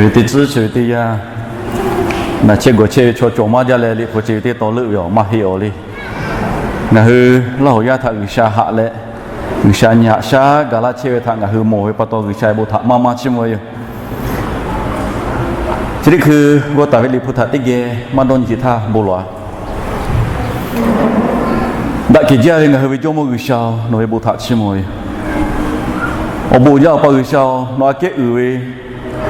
Ve teˇ tcuhˉ chi ve teˇ yanˇ, naˬ chehˇ gawˬ chehˇ ve chaw cawˬ maˇ jaˇ leh, liꞈ hpu chi ve teˇ taw leuˆ ve awˬ maˇ heˆ awˬ le. Ngaˬ hui Laˇ huˍ yaˇ htaꞈ G'uiˬsha haꞈ leh, G'uiˬsha nyi haꞈ shaˉ gaˬ laˇ chehˇ ve htaꞈ ngaˬ hui mawˬ ve pa taw, G'uiˬsha ve bon htaꞈ maˇ maˇ chiˇ mvuh ve yoˬ. Chi teˇ hkui g'aw taˍ ve liꞈ hpu htaꞈ teˇ geh maˇ dawˇ nyi sheˍ htaˇ bon lawˬ-a. Daꞈ kehˬ jaˇ ve ngaˬ hui ve Jawˇmawˇ G'uiˬsha-oˬ, nawˬ ve bon htaꞈ chiˇ mvuh ve yoˬ. Awˬ bon uiˍ jaˇ Awˬ pa G'uiˬsha-oˬ, nawˬ aꞈ kehˉ uiˍ ve,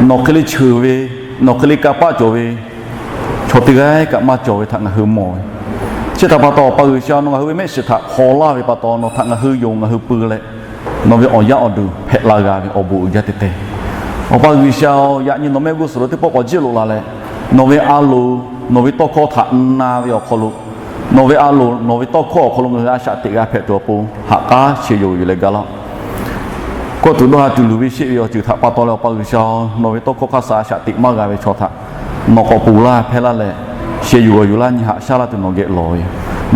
nawˬ hk'e le cheuˬ ve, nawˬ hk'e le kanˇ paˆ cawˬ ve, chaw teˇ g'aˇ kaꞈ maˇ cawˬ ve htaꞈ ngaˬ hui mawˬ ve. Chi htaꞈ pa taw, Awˬ pa G'uiˬsha, nawˬ ngaˬ hui ve mehˆ shiˍ htaꞈ hpaw laˇ ve pa taw, nawˬ htaꞈ ngaˬ hui yonˍ ngaˬ hui pui leh, nawˬ ve awˬ yaˇ awˬ duˬ hpehꞈ la g'a ve awˬ bon uiˍ jaˇ teˇ te. Awˬ pa G'uiˬsha-oˬ, yaꞈ nyi nawˬ mehˆ g'uˇ suhˍ lo teˇ pawˆ k'awꞈ jiˇ loꞈ la leh, nawˬ ve a loˍ, nawˬ ve tawˇ hkawˇ htaꞈ na ve awˬ hk'aw lo, nawˬ ve a loˍ, nawˬ ve tawˇ hkawˇ awˬ hk'aw lo ngaˬ hui a shaꞈ teꞈ g'a hpehꞈ tuˬ awˬ pon ha k'aˉ sheh yoˬ yuˬ leh gaˇ laˇ. Kawˇ tuˬ dawˇ ha tuˬ luˬ ve sheˆ ve awˬ ceuˬ htaꞈ pa taw leh, Awˬ pa G'uiˬsha-oˬ, nawˬ ve tawˇ hkawˇ hk'aˇ suh a shaꞈ teꞈ maˇ g'a ve chaw htaꞈ nawˬ k'awꞈ ponˬ laˇ hpehˇ laˇ leh, sheh yuˬ g'awˬ yuˬ laˇ nyi haꞈ shaˉ laˇ tuˬ nawˬ geh lawˬ ve yoˬ.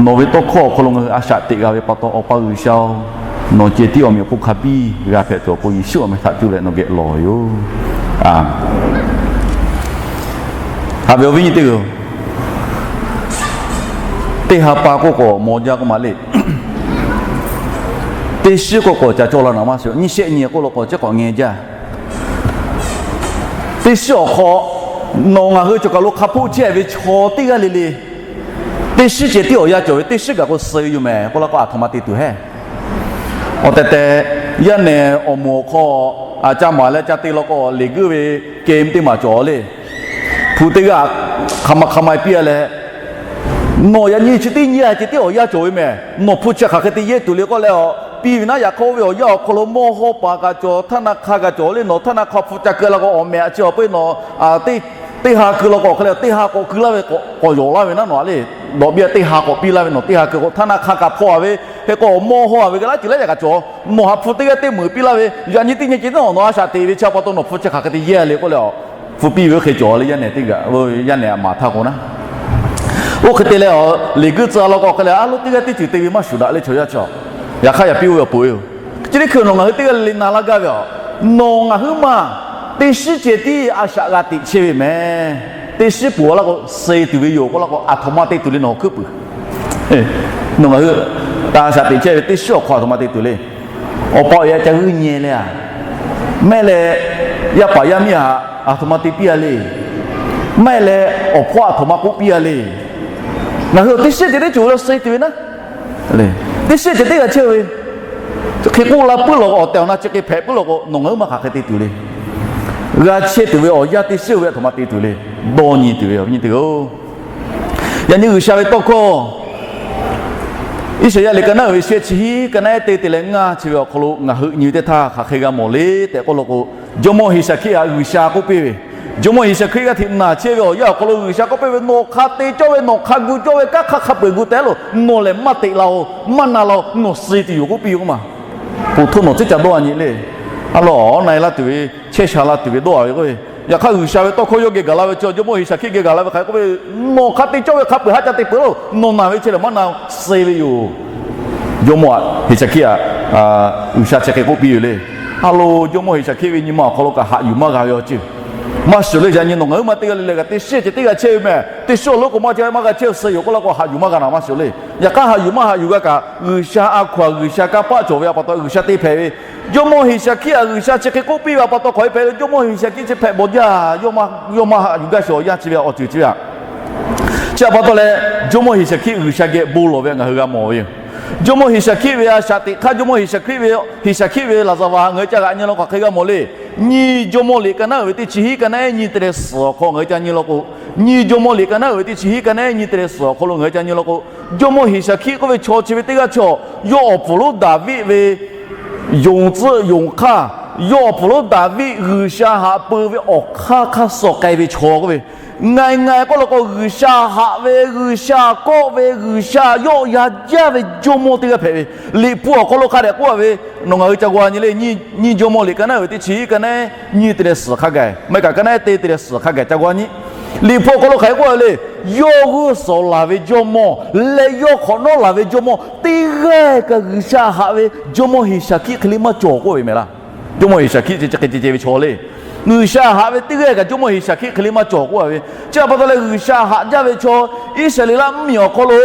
Nawˬ ve tawˇ hkawˇ awˬ hk'aw lo ngaˬ hui a shaꞈ teꞈ g'a ve pa taw, Awˬ pa G'uiˬsha-oˬ, nawˬ ceh tiˉ awˬ meꞈ awˬ hponˇ hk'a biˇ g'a hpehꞈ tuˬ awˬ pon Yeˍsuˆ awˬ meh htaꞈ cuˇ leh nawˬ geh lawˬ ve yoˬ. Haꞈ ve awˬ viˉ nyi teˇ hpaˍ-oˬ, teˇ ha pa k'oˆ k'awꞈ maw jaˇ k'oˆ ma le. Teˇ shiˉ k'oˆ k'awꞈ ca cawˇ la naˍ maˇ shiˍ, nyiˇ shehˆ nyi k'oˆ lo k'awꞈ ceˉ k'awꞈ ngeh jaˇ. Teˇ shiˉ awˬ hk'aw, nawˬ ngaˬ hui cawˬ kaˬ lo hk'a hpoˆ chehˇ ve chaw teˇ g'aˇ le le, teˇ shiˉ ceh tiˉ awˬ yanˇ cawˬ ve, teˇ shiˉ gaˬ k'o suh ve yoˬ mehˍ k'oˆ laˇ k'o, aˬ htoꞈ ma te tuˬ heˆ. Awˬ tehˬ tehˬ, yaˇ nehˬ awˬ moˍ awˬ hk'aw, aˬ ca maˍ leh ca te law k'o, leˬ guiˇ ve kehˬ teˇ maˬ cawˬ le. Hpu teˇ g'aˇ hk'a ma hk'a ma piˇ-a leh, nawˬ yaꞈ nyi chi teˇ nyi a ceh tiˉ awˬ yanˇ cawˬ ve mehˍ. Nawˬ hpu chi hk'aˬ hk'e te yehˇ tuˬ le k'oˆ leh, a, piˇ ve naˉ, yaꞈ hk'aˇ oˇ ve awˬ yanˇ awˬ hk'aw lo mawˇ hawˇ paˍ kaꞈ cawˬ, htaˇ na hk'a kaꞈ cawˬ le. Nawˬ htaˇ na hk'a hpu ca keu la k'o, awˬ mehˍ a chi awˬ pon nawˬ teˇ ha keu law k'o, hk'e le teˇ ha k'awꞈ keu laˇ ve, k'awꞈ yawˬ laˇ ve naˉ nawˬ a le. Dawꞈ biˇ teˇ ha k'awꞈ piˇ laˇ ve, nawˬ teˇ ha keu k'o, htaˇ na hk'a kaꞈ hpawˇ-a ve, hk'e k'o mawˇ hawˇ-a ve, g'a laˇ ceuˬ laiˉ yaꞈ kaꞈ cawˬ. Nawˬ ha hpu teˇ g'aˇ teˇ meunˍ piˇ laˇ ve, yaꞈ nyi teˇ nyi ceh tiˉ nawˬ a shaꞈ teꞈ ve chi pa taw, nawˬ hpu chi hk'aˬ hk'e te yehˇ le k'oˆ leh, a, hpu piˇ ve oˇ hk'e cawˬ le. Yaˇ nehˬ teˇ g'aˇ, yaˇ nehˬ aˬ maˍ htaˇ k'o naˉ, oˇ hk'e te leh, a, leˬ guiˇ tcuh law k'o, hk'e le a loˉ teˇ g'aˇ teˇ ceuˬ te ve maˇ shuˍ daꞈ le chaw yaˇ chi. Yaꞈ hk'aˇ yaꞈ piˇ oˇ ve awˬ pon yoˬ. Chi teˇ hkui nawˬ ngaˬ hui teˇ g'aˇ le le na laˇ gaˇ ve, a, nawˬ ngaˬ hui maˬ teˇ shiˉ ceh tiˉ a shaꞈ g'a teꞈ chehˇ ve mehˍ. Teˇ shiˉ peuˬ laˇ k'o, suh tuˬ ve yoˬ k'oˆ laˇ k'o, aˬ htoꞈ ma te tuˬ le nawˬ hkuiˉ puiˍ. Nawˬ ngaˬ hui a shaꞈ teꞈ chehˇ ve teˇ shiˉ awˬ hk'aw aˬ htoꞈ ma te tuˬ le. Awˬ pa awˬ yaˇ ca g'uiˇ nyeh leh a, mehˆ leh yaˇ paˍ yaˇ miˇ htaꞈ aˬ htoꞈ ma te piˇ-a le. Mehˆ leh awˬ hpawˇ aˬ htoꞈ ma k'oˆ piˇ-a le. Ngaˬ hui teˇ shiˉ ceh teˇ cawˬ ve la suh tuˬ ve naˉ, teˇ shiˉ ceh teˇ g'a chehˇ ve, chi hk'e k'oˆ la puiˉ law k'o, awˬ tehˬ awˬ na chi hk'e hpehꞈ puiˉ law k'o, nawˬ ngaˬ hui maˇ hk'aˬ hk'e te tuˬ le. G'a chehˇ tuˬ ve awˬ yanˇ teˇ shiˉ-oˬ ve aˬ htoꞈ ma te tuˬ le. Dawˇ nyi tuˬ ve awˬ viˉ nyi teˇ hpaˍ-oˬ, yaꞈ nyi G'uiˬsha ve tawˇ hkawˇ Iˉsaˍyaˆ liꞈ ka naˉ uiˍ ve shehˆ chi hiˉ, ka naˉ ehˉ teˇ te leh ngaˇ chi ve awˬ hk'aw lo ngaˬ hui nyi ve teˇ htaˇ hk'aˬ hk'e g'a mawˬ le tehꞈ k'oˆ law k'o, Jawˇmawˇ Heˍsaˍhkiˆ htaꞈ G'uiˬsha k'oˆ piˇ ve, Jawˇmawˇ Heˍsaˍhkiˆ g'aˇ hteꞈ naˬ chehˇ ve awˬ yanˇ awˬ hk'aw lo G'uiˬsha k'oˆ piˇ ve, nawˬ hk'a te cawˇ ve, nawˬ hk'a gu cawˇ ve kanˉ hk'a hk'a peu-eˬ gu teh loˬ. Nawˬ lehˬ maˇ teꞈ la-oˬ, maˇ na la-oˬ, nawˬ suh tuˬ yoˬ k'oˆ piˇ ve k'oˆ ma. Poˬ htoˇ nawˬ tcuhˉ ca dawˇ a nyi le. A loˬ, awˬ na-e laˇ tuˬ ve, chehˇ sha la tuˬ ve dawˇ a ve k'oˆ ve, yaꞈ hk'aˇ G'uiˬsha ve tawˇ hkawˇ yawˇ geh gaˬ la ve chi, Jawˇmawˇ Heˍsaˍhkiˆ geh gaˬ la ve hk'aˬ hk'e k'oˆ ve, nawˬ hk'a te cawˇ ve hk'a peu-eˬ haˉ ca te peuˬ loˬ. Nawˬ naˬ ve chi lehˬ maˇ na-oˬ, suh ve yoˬ. Jawˇmawˇ Heˍsaˍhkiˆ htaꞈ G'uiˬsha chi hk'e k'oˆ piˇ ve le. A loˬ, Jawˇmawˇ Heˍsaˍhkiˆ ve nyi ma awˬ hk'aw lo kaꞈ haꞈ yuˬ maˇ g'a ve awˬ ceuˬ maˇ shiˍ le. Yaꞈ nyi nawˬ ngaˬ hui maˇ teˇ g'aˇ le le kaꞈ teˇ shiˉ ceh teˇ g'a chehˇ ve mehˍ. Teˇ shiˉ awˬ lonˉ k'o maˇ chehˇ maˇ g'a chehˇ, suh yoˬ k'oˆ laˇ k'o haꞈ yuˬ maˇ g'a naˍ maˇ shiˍ le. Yaꞈ hk'aˇ haꞈ yuˬ maˇ haꞈ yuˬ g'a kaꞈ, G'uiˬsha a hkaw-anˬ G'uiˬsha kanˇ paˆ cawˬ ve pa taw G'uiˬsha te hpehꞈ ve. Jawˇmawˇ Heˍsaˍhkiˆ htaꞈ G'uiˬsha chi hk'e k'oˆ piˇ ve pa taw hk'aˬ hk'e hpehꞈ ve, Jawˇmawˇ Heˍsaˍhkiˆ chi hpehꞈ bawˬ jaˇ. Yawˇ maˇ haꞈ yuˬ gaˇ sheˍ awˬ yanˇ chi ve awˬ ceuˬ chi ve htaꞈ. Chi htaꞈ pa taw leh, Jawˇmawˇ Heˍsaˍhkiˆ G'uiˬsha geh bon lawˬ ve ngaˬ hui g'a mawˬ ve yoˬ. Jawˇmawˇ Heˍsaˍhkiˆ ve a shaꞈ teꞈ hk'aˇ, Jawˇmawˇ Heˍsaˍhkiˆ ve, Heˍsaˍhkiˆ ve laˍzaˍvaˍ ngaˬ hui ca g'aꞈ nyi law k'o hk'aˬ hk'e g'a mawˬ le. Nyiˇ Jawˇmawˇ liꞈ ka naˉ uiˍ ve teˇ chi hiˉ ka naˉ ehˉ nyi te leh suhˍ awˬ hk'aw ngaˬ hui ca nyi law k'o, Nyiˇ Jawˇmawˇ liꞈ ka naˉ uiˍ ve teˇ chi hiˉ ka naˉ ehˉ nyi te leh suhˍ awˬ hk'aw lo ngaˬ hui ca nyi law k'o, Jawˇmawˇ Heˍsaˍhkiˆ k'oˆ ve chaw chi ve teˇ g'aˇ chaw, yawˇ awˬ puˍ lonˉ Daˍviˆ ve yonˍ tcuhˆ yonˍ hk'aˇ, yawˇ awˬ puˍ lonˉ Daˍviˆ G'uiˬsha haꞈ peu ve awˬ hk'aˇ hk'aˇ suh k'ai ve chaw k'oˆ ve, ngaˬ ngaˬ k'oˆ law k'o G'uiˬsha haꞈ ve, G'uiˬsha kawˆ ve, G'uiˬsha yawˆ yan jaˇ ve jawˇmawˇ teˇ g'aˇ hpehꞈ ve. Liꞈ hpu awˬ hk'aw lo hk'a dehꞈ k'oˆ a ve, nawˬ ngaˬ hui ca g'a nyi le. Nyiˇ Jawˇmawˇ liꞈ ka naˉ uiˍ ve teˇ chi hiˉ ka naˉ ehˉ nyi te leh suhˍ hk'a gaˬ, maˇ heˆ kaꞈ ka naˉ ehˉ te te leh suhˍ hk'a gaˬ ca g'a nyi. Liꞈ hpu awˬ hk'aw lo hk'aˬ hk'e k'oˆ a ve le. Yawˇ g'uˇ suhˍ laˬ ve jawˇmawˇ leh yawˇ hk'awꞈ nawˉ laˬ ve jawˇmawˇ teˇ g'aˇ kaꞈ G'uiˬsha haꞈ ve Jawˇmawˇ Heˍsaˍhkiˆ hk'e le maˇ cawˬ k'oˆ ve mehˍ laˇ. Jawˇmawˇ Heˍsaˍhkiˆ chi hk'e ceh ceh ve chaw le. G'uiˬsha haꞈ ve teˇ g'aˇ kaꞈ jawˇmawˇ Heˍsaˍhkiˆ hk'e le maˇ cawˬ k'oˆ a ve. Chi htaꞈ pa taw leh G'uiˬsha haꞈ jaˇ ve chaw Iˉsaˍreˍlaˆ mvuhˇmiˬ awˬ hk'aw lo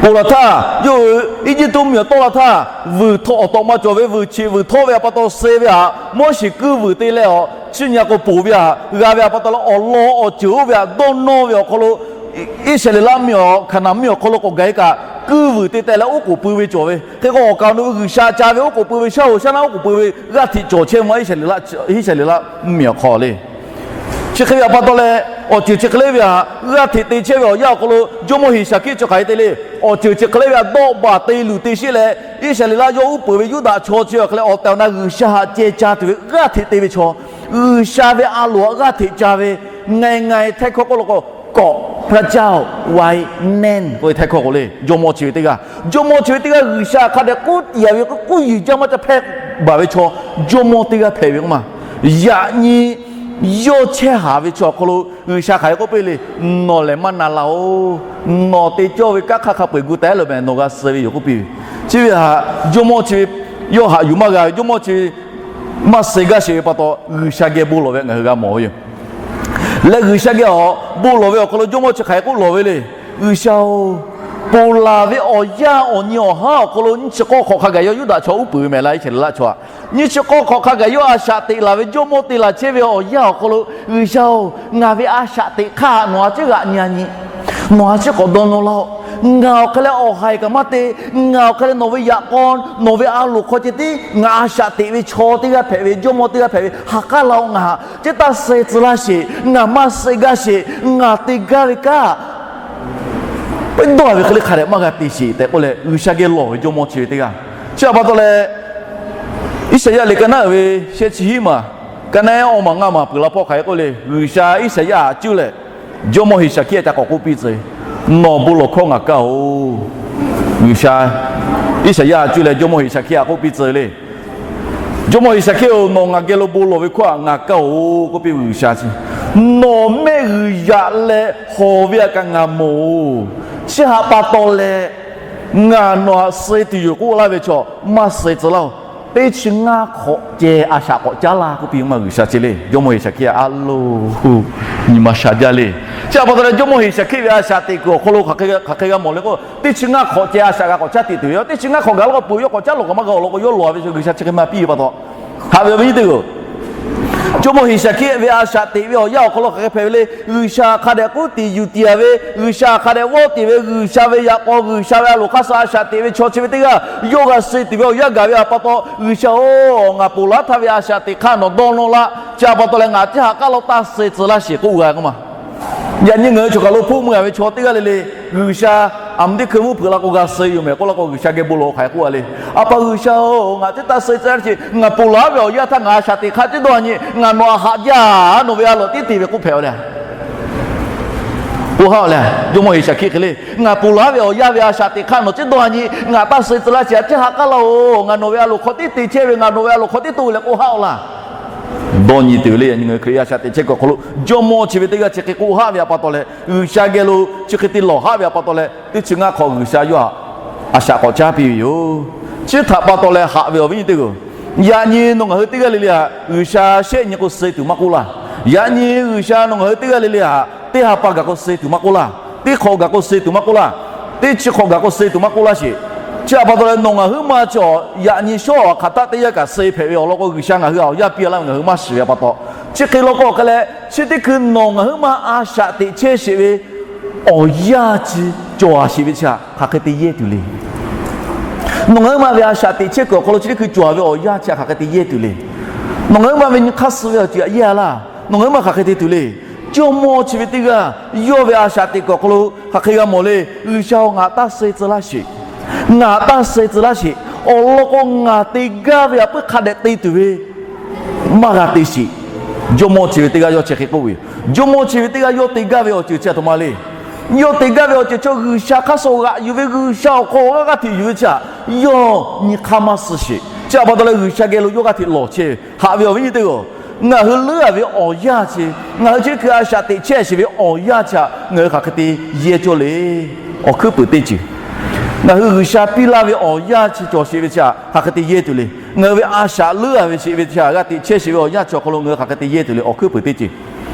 ponˬ laˬ htaˇ, yawˇ hui Eˇjiˇtuꞈ mvuhˇmiˬ awˬ tawˆ la htaˇ, vuiˬ htawˆ awˬ tawꞈ maˇ cawˬ ve, vuiˬ cheꞈ vuiˬ htawˆ ve htaꞈ pa taw suh ve htaꞈ Moˉseˍ kuiˇ vuiˬ te leh awˬ chi nyi k'o ponˬ ve htaꞈ g'a ve htaꞈ pa taw leh, awˬ lawn awˬ ceuˬ oˇ ve htaꞈ dawˇ nawˇ ve awˬ hk'aw lo, Iˉsaˍreˍlaˆ mvuhˇmiˬ awˬ, Hkaˍnanˍ mvuhˇmiˬ awˬ hk'aw lo k'awꞈ gaˬ e kaꞈ, kuiˇ vuiˬ te teh leh oˉ k'oˍ pui ve cawˬ ve hk'e k'o, awˬ kaˍ awˬ nu ve G'uiˬsha ca ve oˉ k'oˍ pui ve shaˉ hoꞈ shaˉ naˆ oˉ k'oˍ pui ve g'aˇ hteꞈ cawˬ chehˇ ma Iˉsaˍreˍlaˆ mvuhˇmiˬ awˬ hk'aw le. Chi hk'e ve htaꞈ pa taw leh, awˬ ceuˬ chi hk'e le ve htaꞈ g'aˇ hteꞈ te chehˇ ve awˬ yanˇ awˬ hk'aw lo jawˇmawˇ Heˍsaˍhkiˆ chi hk'aˬ hk'e te le. Awˬ ceuˬ chi hk'e le ve htaꞈ dawˆ baˬ te luˬ te sheˆ leh, Iˉsaˍreˍlaˆ yawˇ uˉ peunˍ ve Yuˇdaꞈ chaw chi hk'e le awˬ tehˬ awˬ na G'uiˬsha htaꞈ ceh ca tuˬ ve g'aˇ hteꞈ te ve chaw, G'uiˬsha ve a loˍ htaꞈ g'aˇ hteꞈ ca ve, ไง ไง htaiˇ hkawˇ k'oˆ lo k'o, เกาะพระเจ้าไว้แน่น k'oˆ ve htaiˇ hkawˇ k'o le, jawˇmawˇ chi ve teˇ g'aˇ, jawˇmawˇ chi ve teˇ g'aˇ G'uiˬsha hk'a dehꞈ k'oˆ tiˍ a ve k'oˆ yuˬ jaˇ maˇ ca hpehˇ baˬ ve chaw, jawˇmawˇ teˇ g'aˇ hpehꞈ ve k'oˆ ma. Yaꞈ nyi yawˇ chehˇ haˍ ve chaw awˬ hk'aw lo G'uiˬsha hk'aˬ hk'e k'oˆ piˇ le, nawˬ lehˬ maˇ na laˇ oˬ. Nawˬ te cawˇ ve kanˉ hk'aˇ hk'a peu-eˬ gu taˍ leh mehˍ nawˬ g'a suh ve yoˬ k'oˆ piˇ ve. Chi ve htaꞈ jawˇmawˇ chi ve yawˇ haꞈ yuˬ maˇ g'a ve, jawˇmawˇ chi ve maˇ suh gaˇ sheˍ ve pa taw G'uiˬsha geh bon lawˬ ve ngaˬ hui g'a mawˬ ve yoˬ. Leh G'uiˬsha geh awˬ bon lawˬ ve awˬ hk'aw lo jawˇmawˇ chi hk'aˬ hk'e k'oˆ lawˬ ve le. G'uiˬsha oˬ, ponˬ laˬ ve awˬ yanˇ awˬ nyi awˬ haˉ awˬ hk'aw lo nyiˇ chi k'awˇ hk'awꞈ hk'a gaˬ yawˇ Yuˇdaꞈ chaw uˉ peunˍ ve mehˍ laˇ Iˉsaˍreˍlaˆ chaw htaꞈ, nyiˇ chi k'awˇ hk'awꞈ hk'a gaˬ yawˇ a shaꞈ teꞈ laˬ ve jawˇmawˇ te laˬ chehˇ ve awˬ yanˇ awˬ hk'aw lo, G'uiˬsha oˬ, ngaˬ ve a shaꞈ teꞈ hk'aˇ nawˬ a ciˉ g'aꞈ nyi a nyi, nawˬ a ciˉ k'awꞈ dawˇ nawˇ laˇ oˆ. Ngaˬ awˬ hk'e leh awˬ haiˬ kaꞈ maˇ te, ngaˬ awˬ hk'e leh nawˬ ve yaꞈ k'aw, nawˬ ve a loˍ hk'aw ceh tiˉ ngaˬ a shaꞈ teꞈ ve chaw teˇ g'aˇ hpehꞈ ve, jawˇmawˇ teˇ g'aˇ hpehꞈ ve, ha k'aˉ la oˬ, ngaˬ htaꞈ ceˇ taˇ suh tcuh laˇ sheˍ, ngaˬ maˇ suh gaˇ sheˍ, ngaˬ te gaˇ ve kanˉ pehˉ dawˇ ve hk'e le hk'a dehꞈ maˇ g'a te sheˍ tehꞈ k'oˆ leh G'uiˬsha geh lawˬ ve jawˇmawˇ chi ve teˇ g'aˇ. Chi htaꞈ pa taw leh, Iˉsaˍyaˆ liꞈ ka naˉ uiˍ ve shehˆ chi hiˉ maˬ, ka naˉ awˇ maˬ ngaˇ maˬ peuˬ la hpawˇ hk'aˬ hk'e k'oˆ le, G'uiˬsha Iˉsaˍyaˆ htaꞈ cuˇ leh jawˇmawˇ Heˍsaˍhkiˆ htaꞈ k'awꞈ k'oˆ piˇ tcuh, Nawˬ bon lawˬ hkawˇ ngaˬ kaˇ oˬ. G'uiˬsha Iˉsaˍyaˆ htaꞈ cuˇ leh jawˇmawˇ Heˍsaˍhkiˆ htaꞈ k'oˆ piˇ tcuh le, Jawˇmawˇ Heˍsaˍhkiˆ oˬ, nawˬ ngaˬ geh lo bon lawˬ ve hkawˇ htaꞈ ngaˬ kaˇ oˬ k'oˆ piˇ ve G'uiˬsha chi, nawˬ mehˆ g'uiˬ yaꞈ leh hawˬ ve htaꞈ kaꞈ ngaˬ mawˬ oˬ. Chi htaꞈ pa taw leh ngaˬ nawˬ htaꞈ suh tuˬ yoˬ k'oˆ laˇ ve chaw maˇ suh tcuh laˇ oˬ. Teˇ chi ngaˇ hk'awꞈ ceh a shaꞈ k'awꞈ caˉ laˇ k'oˆ piˇ ve maˇ G'uiˬsha chi le. Jawˇmawˇ Heˍsaˍhkiˆ a loˬ, nyi ma sha jaˇ le. Chi htaꞈ pa taw leh Jawˇmawˇ Heˍsaˍhkiˆ ve a shaꞈ teꞈ kuiˬ awˬ hk'aw lo hk'aˬ hk'e g'a mawˬ le k'o, teˇ chi ngaˇ hk'awꞈ ceh a shaꞈ g'a k'awꞈ caˉ teꞈ tuˬ ve yoˬ. Teˇ chi ngaˇ hk'awꞈ gaˬ la k'o peuˬ, yawˇ k'awꞈ caˉ lawˬ kaꞈ maˇ g'a awˬ lawn k'o, yawˇ lawˬ a ve G'uiˬsha chi hk'e maˇ piˇ ve pa taw, haꞈ ve awˬ viˉ nyi teˇ hpaˍ-oˬ, Jawˇmawˇ Heˍsaˍhkiˆ ve a shaꞈ teꞈ ve awˬ yanˇ awˬ hk'aw lo hk'aˬ hk'e hpehꞈ ve le. G'uiˬsha hk'a dehꞈ k'oˆ tiˍ yuˬ tiˍ ve, G'uiˬsha hk'a dehꞈ vawˆ tiˍ ve, G'uiˬsha ve yaꞈ k'aw, G'uiˬsha ve a loˍ hk'a shuˍ a shaꞈ teꞈ ve chaw chi ve teˇ g'aˇ yawˇ g'a suh tuˬ ve awˬ yanˇ gaˬ ve pa taw, G'uiˬsha oˬ, ngaˬ ponˬ laˬ htaˇ ve a shaꞈ teꞈ hk'aˇ nawˬ dawˇ nawˇ laˇ. Chi htaꞈ pa taw leh ngaˬ teˇ ha k'aˉ lawˇ taˇ suh tcuh laˇ sheˍ k'oˆ g'a k'oˆ ma. Yaꞈ nyi ngaˬ hui choˬ kaˬ lo hpoˆ meuˇ a ve chaw teˇ g'aˇ le le, G'uiˬsha a mvuhˇ teˇ hkui mvuhˇ hpeuꞈ la k'o g'a suh yoˬ mehˍ k'oˆ la k'o, G'uiˬsha geh bon lawˬ hk'aˬ hk'e k'oˆ a le. A pa G'uiˬsha oˬ, ngaˬ teˇ taˇ suh tcuh laˇ sheˍ, ngaˬ ponˬ laˬ ve awˬ yanˇ htaˇ ngaˬ a shaꞈ teꞈ hk'aˇ teˇ dawˇ nyi, ngaˬ nawˬ htaꞈ haꞈ jaˇ, nawˬ ve a loˍ tiˉ te ve k'oˆ hpehꞈ a le. K'oˆ haˆ a le. Jawˇmawˇ Heˍsaˍhkiˆ hk'e le, ngaˬ ponˬ laˬ ve awˬ yanˇ ve a shaꞈ teꞈ hk'aˇ nawˬ teˇ dawˇ nyi, ngaˬ taˇ suh tcuh laˇ sheˍ, a ciˉ ha k'aˉ laˇ oˬ, ngaˬ nawˬ ve a loˍ hk'aw tiˉ te chehˇ ve, ngaˬ nawˬ ve a loˍ hk'aw tiˉ to ve leh k'oˆ haˆ a laˇ. Dawˇ nyi tuˬ ve le. Yaꞈ nyi ngaˬ hui Hkriꞈ yaˇ a shaꞈ teꞈ chehˇ kuiˬ awˬ hk'aw lo Jawˇmawˇ chi ve teˇ g'aˇ chi hk'e k'oˆ haˆ ve pa taw leh, G'uiˬsha geh lo chi hk'e te lawˬ haˆ ve pa taw leh, teˇ chi ngaˇ hk'awꞈ G'uiˬsha yawˇ htaꞈ a shaꞈ k'awꞈ caˉ piˇ ve yoˬ. Chi htaꞈ pa taw leh haꞈ ve awˬ viˉ nyi teˇ hpaˍ-oˬ, yaꞈ nyi nawˬ ngaˬ hui teˇ g'aˇ le le htaꞈ G'uiˬsha shehˆ nyi k'o suh tuˬ maˇ k'oˆ laˇ. Yaꞈ nyi G'uiˬsha nawˬ ngaˬ hui teˇ g'aˇ le le htaꞈ teˇ ha pa gaˬ k'o suh tuˬ maˇ k'oˆ laˇ. Teˇ hk'awꞈ gaˬ k'o suh tuˬ maˇ k'oˆ laˇ. Teˇ chi hk'awꞈ gaˬ k'o suh tuˬ maˇ k'oˆ laˇ sheˍ. Chi htaꞈ pa taw leh nawˬ ngaˬ huiˉ ma chi awˬ yaꞈ nyi shawˉ awˬ hk'aˬ htaˆ teˇ yanˇ kaꞈ suh hpehꞈ ve awˬ lawn k'o, G'uiˬsha ngaˬ hui awˬ yanˇ piˇ laˇ ve ngaˬ hui maˇ shiˍ ve pa taw, chi hk'e law k'o hk'e leh chi teˇ hkui nawˬ ngaˬ huiˉ ma a shaꞈ teꞈ chehˇ sheˍ ve awˬ yanˇ chi cawˬ a sheˍ ve chi htaꞈ hk'aˬ hk'e te yehˇ tuˬ le. Nawˬ ngaˬ huiˉ ma ve a shaꞈ teꞈ chehˇ kuiˬ awˬ hk'aw lo chi teˇ hkui cawˬ ve awˬ yanˇ chi htaꞈ hk'aˬ hk'e te yehˇ tuˬ le. Nawˬ ngaˬ huiˉ ma ve nyi hk'aˇ suh ve awˬ ceuˬ htaꞈ yehˇ a laˇ. Nawˬ ngaˬ huiˉ ma hk'aˬ hk'e te tuˬ le. Jawˇmawˇ chi ve teˇ g'aˇ yawˇ ve a shaꞈ teꞈ kuiˬ awˬ hk'aw lo hk'aˬ hk'e g'a mawˬ le. G'uiˬsha-oˬ, ngaˬ taˇ suh tcuh laˇ sheˍ. Ngaˬ taˇ suh tcuh laˇ sheˍ. Awˬ lawn k'o, ngaˬ te gaˇ ve htaꞈ puiˉ hk'a dehꞈ te tuˬ ve maˇ g'a te sheˍ. Jawˇmawˇ chi ve teˇ g'aˇ yawˇ chi hk'e k'oˆ ve yoˬ. Jawˇmawˇ chi ve teˇ g'aˇ yawˇ te gaˇ ve awˬ ceuˬ chi a htoꞈ ma le. Yawˇ te gaˇ ve awˬ ceuˬ chaw G'uiˬsha hk'aˇ suh g'aꞈ yuˬ ve, G'uiˬsha awˬ hk'aw g'aˇ g'aˇ hteꞈ yuˬ ve chi htaꞈ yawˇ nyi hk'aˇ maˇ suh sheˍ. Chi htaꞈ pa taw leh G'uiˬsha geh lo yawˇ g'aˇ hteꞈ lawˬ chehˇ ve. Haꞈ ve awˬ viˉ nyi teˇ hpaˍ-oˬ, ngaˬ hui leuˉ a ve awˬ yanˇ chi, ngaˬ hui chi teˇ hkui a shaꞈ teꞈ chehˇ sheˍ ve awˬ yanˇ chi htaꞈ ngaˬ hui hk'aˬ hk'e te yehˇ cawˇ le. Awˬ hkuiˉ puiˍ teˇ ceuˬ Ngaˬ hui G'uiˬsha piˇ laˇ ve awˬ yanˇ chi cawˬ sheˍ ve chi hk'aˬ hk'e te yehˇ tuˬ le. Ngaˬ hui ve a shaꞈ leuˉ a ve sheˍ ve chi htaꞈ g'a teꞈ chehˇ sheˍ ve awˬ yanˇ chi awˬ hk'aw lo ngaˬ hui hk'aˬ hk'e te yehˇ tuˬ le. Awˬ hkuiˉ puiˍ teˇ ceuˬ,